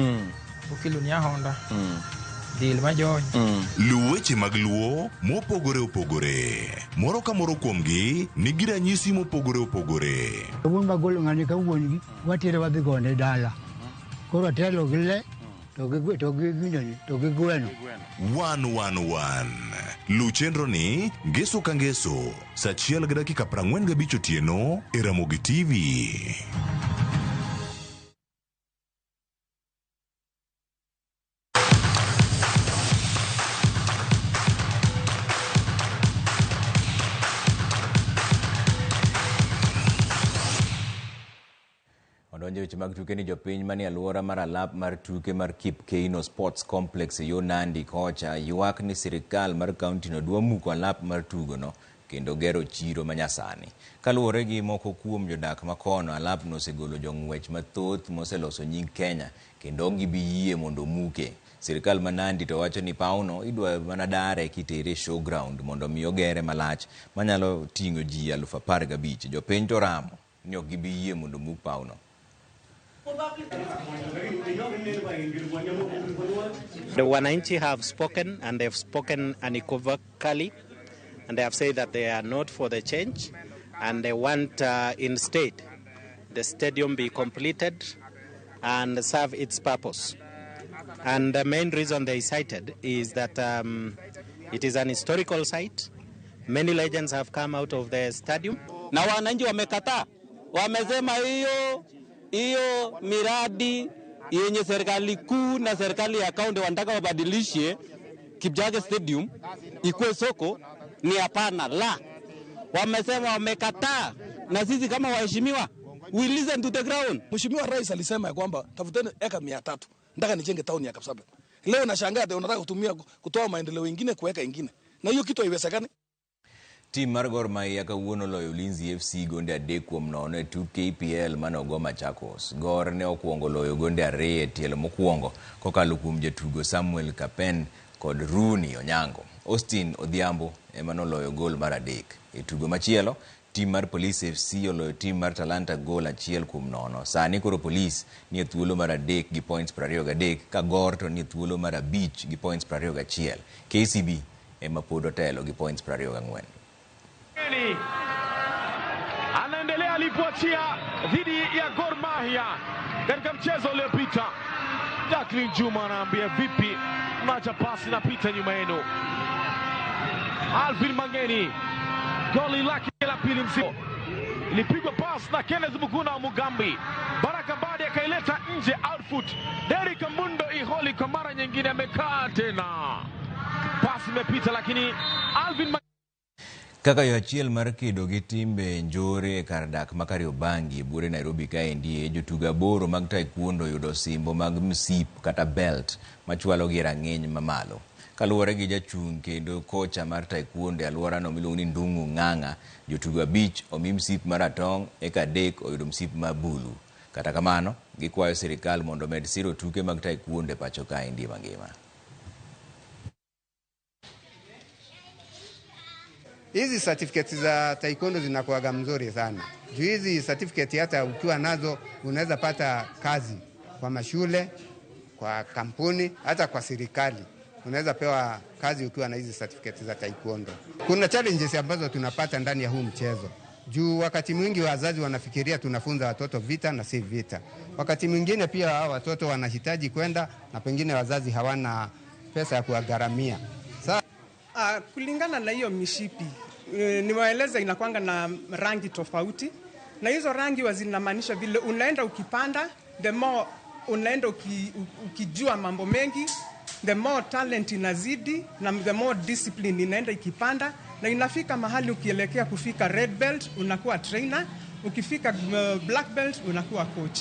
Okelo ni ahonda. Del majony. Luw weche mag luo mopogore opogore. Moro ka moro kuomgi nigi ranyisi mopogore opogore. Wuon magolo ng'ani ka wuon gi watere wadhi gone dala. Koro atelo gi le to gi to gi ginene to gi gweno. 111. Luw chenro ni ngeso ka ngeso sa achiel gi dakika 45 otieno e Ramogi TV. Odonjo weche mag tuke ni jopiny manie alwora mar alap mar tuke mar Kip Keino Sports Complex e yo Nandi kocha ywak ni sirikal mar kaunti no dwa muko alap mar tugono kendo gero chiro manyasani. Kaluwore gi moko kuom jodak makono, alapno osegolo jong'wech mathoth moseloso nying Kenya kendo ok gibi yie mondo omuke. Sirikal ma Nandi to wacho ni pawno idwa mana dare kitere e showground mondo mi ogere malach manyalo ting'o ji 15,000. Jopiny to ramo ni ok gibi yie mondo omuk pawno. The Wananchi have spoken, and they've spoken unequivocally, and they have said that they are not for the change, and they want instead the stadium be completed and serve its purpose. And the main reason they cited is that It is an historical site. Many legends have come out of the stadium. Na wananchi wamekataa, wamesema hiyo hiyo miradi yenye serikali kuu na serikali ya kaunti wanataka wabadilishe Kipchoge Stadium ikuwe soko ni hapana, la. Wamesema wamekataa, na sisi kama waheshimiwa we listen to the ground. Mheshimiwa Rais alisema ya kwamba tafuteni eka 300 nataka nijenge town ya Kapsabet. Leo nashangaa unataka kutumia kutoa maendeleo ingine kuweka ingine, na hiyo kitu haiwezekani. Tim mar Gor Mahia kawuono oloyo Ulinzi FC gonde 3-0 e tuk KPL mane ogo Machakos. Gor ne okuongo loyo gonde 2 e tielo mokwongo kokalo kuom jatugo Samuel Kapen kod Rooney Onyango. Austin Odhiambo ema noloyo gol mar 3. E tugo machielo, tim mar Police FC oloyo tim mar Talanta gol 1-0. Sani koro Police nie thuolo mar 3 gi points 23 ka Gor to nie thuolo mar 5 gi points 21. KCB ema pod otelo gi points 24. Anaendelea alipoachia dhidi ya Gor Mahia katika mchezo uliopita. Jacqueline Juma anaambia vipi, mnacha pasi na pita nyuma yenu. Alvin Mangeni, goli lake la pili msimu, ilipigwa pass na Kenneth Muguna wa Mugambi. Baraka Badi akaileta nje outfoot. Derrick Mundo Iholi kwa mara nyingine amekaa tena, pasi imepita, lakini Alvin Kaka yo achiel mar kedo gi timbe njore e kar dak ma Kariobangi e buore Nairobi kaendi, jotugo 8 mag taekwondo oyudo osimbo mag msip kata belt machwalogi e rang'iny mamalo. Kaluwore gi jachung' kendo kocha mar taekwondo e alworano miluongo ni Ndung'u Ng'ang'a, jotugo 5 omi msip maratong' eka 3 oyudo msip ma bulu. Kata kamano, gikwayo sirikal mondo omed siro tuke mag taekwondo e pacho kaendi mangima. Hizi certificate za taekwondo zinakuwaga mzuri sana. Juu hizi certificate hata ukiwa nazo unaweza pata kazi kwa mashule, kwa kampuni, hata kwa serikali. Unaweza pewa kazi ukiwa na hizi certificate za taekwondo. Kuna challenges ambazo tunapata ndani ya huu mchezo. Juu wakati mwingi wazazi wanafikiria tunafunza watoto vita na si vita. Wakati mwingine pia hawa watoto wanahitaji kwenda na pengine wazazi hawana pesa ya kuwagharamia. Kulingana na hiyo mishipi, niwaeleza inakuanga na rangi tofauti, na hizo rangi zinamaanisha vile unaenda ukipanda, the more unaenda ukijua mambo mengi, the more talent inazidi na the more discipline inaenda ikipanda, na inafika mahali ukielekea kufika red belt unakuwa trainer, ukifika black belt unakuwa coach.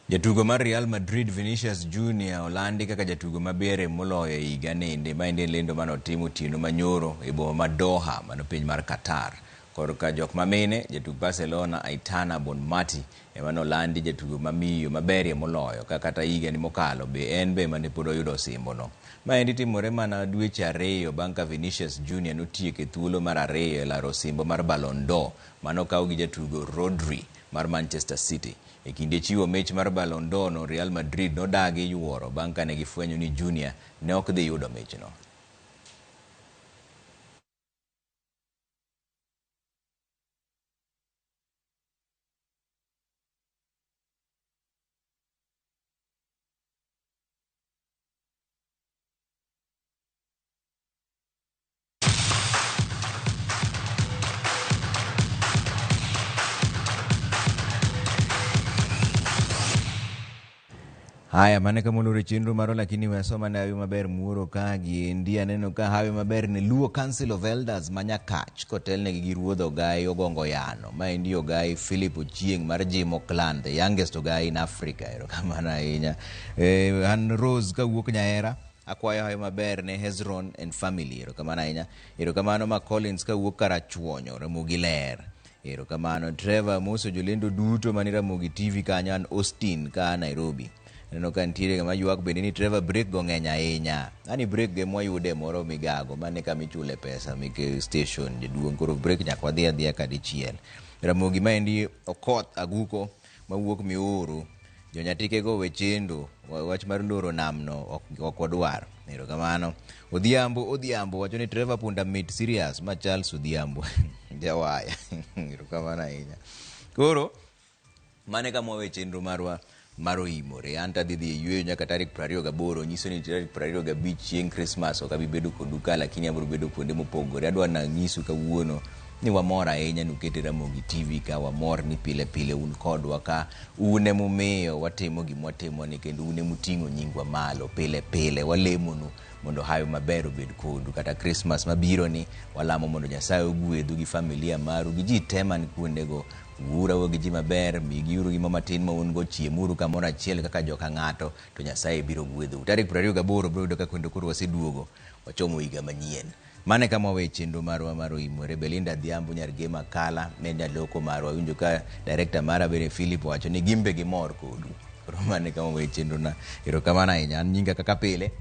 Jatugo mar Real Madrid Vinicius Junior olandi kaka jatugo maber moloyo e higa nende. Maendi en lendo mane otim otieno manyoro e boma ma Doha mano piny mar Qatar. Korka jok mamine, jatug Barcelona Aitana Bonmati ema nolandi jatugo mamiyo maberie moloyo ka kata higani mokalo be en be mane pod oyudo osimbono. Maendi timore mana dweche 2 bang' ka Vinicius Junior notieko e thuolo mar 2 e laro osimbo mar Ballon d'Or manokaw gi jatugo Rodri mar Manchester City. E kinde chiwo mich mar Ballon d'Or no, Real Madrid nodagi yuoro bang' kane gifwenyo ni Junior ne ok dhi yudo michno. Haya, mane kamolore chenro marwa, lakini we asoma ne hawi maber muoro ka giendi. Aneno ka hawi maber ne Luo Council of Elders ma Nyakach kotelnegi gi ruodh Ogai Ogongo Yano. Maendi Ogai Philip Ochieng' mar Jimo Clan, the youngest Ogai in Africa. Erokamano ahinya. An Rose kawuok Nyaera, akwayo hawi maber ne Hezron and family. Erokamano ahinya. Erokamano ma Collins kawuok Karachuonyo, Ramogi ler. Erokamano Trevor moso jolendo duto mani Ramogi TV kanyo. An Austin ka Nairobi. Aneno ka nitiere ng'ama ywak bende ni Trevor break go ng'eny ahinya. Ani break go ema wayude moro migago, mane kama ichule pesa meke station jaduong', koro break nyaka wadhi adhiya kadichiel. Ramogi maendi Okoth Aguko mawuok Miuru, jonyatike go we chendo, wach mar loro namno ok wadwar. Erokamano. Odhiambo Odhiambo wacho ni Trevor punda mit serious ma Charles Odhiambo jawaya. Erokamano ahinya. Koro mane kama wawe chenro marwa mar oimore. An to adhi dhi e yueyo nyaka tarik 28, nyiso ni tarik 25 chieng' Christmas ok abi bedo kodu ka, lakini abiro bedo kuonde mopogore. Adwa nanyisu kawuono ni wamor ahinya nukete Ramogi TV ka, wamor ni pile pile un kodwa ka, un emomiyo watimo gima watimo ni kendo un emuting'o nyingwa malo pile pile. Walemonu mondo hawi maber obed kodu. Kata Christmas mabiro ni walamo mondo Nyasaye ogwedhu gi familia maru gi ji te man kuondego. Wuouru gi ji maber, migiuru gimo matin ma un go, chiemuru kamoro achiel kaka joka ng'ato, to Nyasaye biro gwedhou. Tarik 28 biro yudo ka kendo koro waseduogo, wachomo higa manyien. Mano e kama wawe chenro marwa mar oimore. Belinda Adhiambo nyar Gema Kala ne jaloko marwa. Winjo ka director mara bende Philip owacho ni gimbe gimor kodu. Koro mano e kama wawe chenro na. Erokamano ahinya. An nyinga kaka pile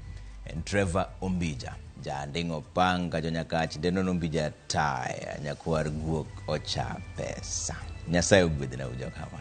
en Trevor Ombija. Janding'o panga jonyakach ndeno Ombija taya nyakwar guok ocha pesa. Nyasaye ogwedhna ujokawa.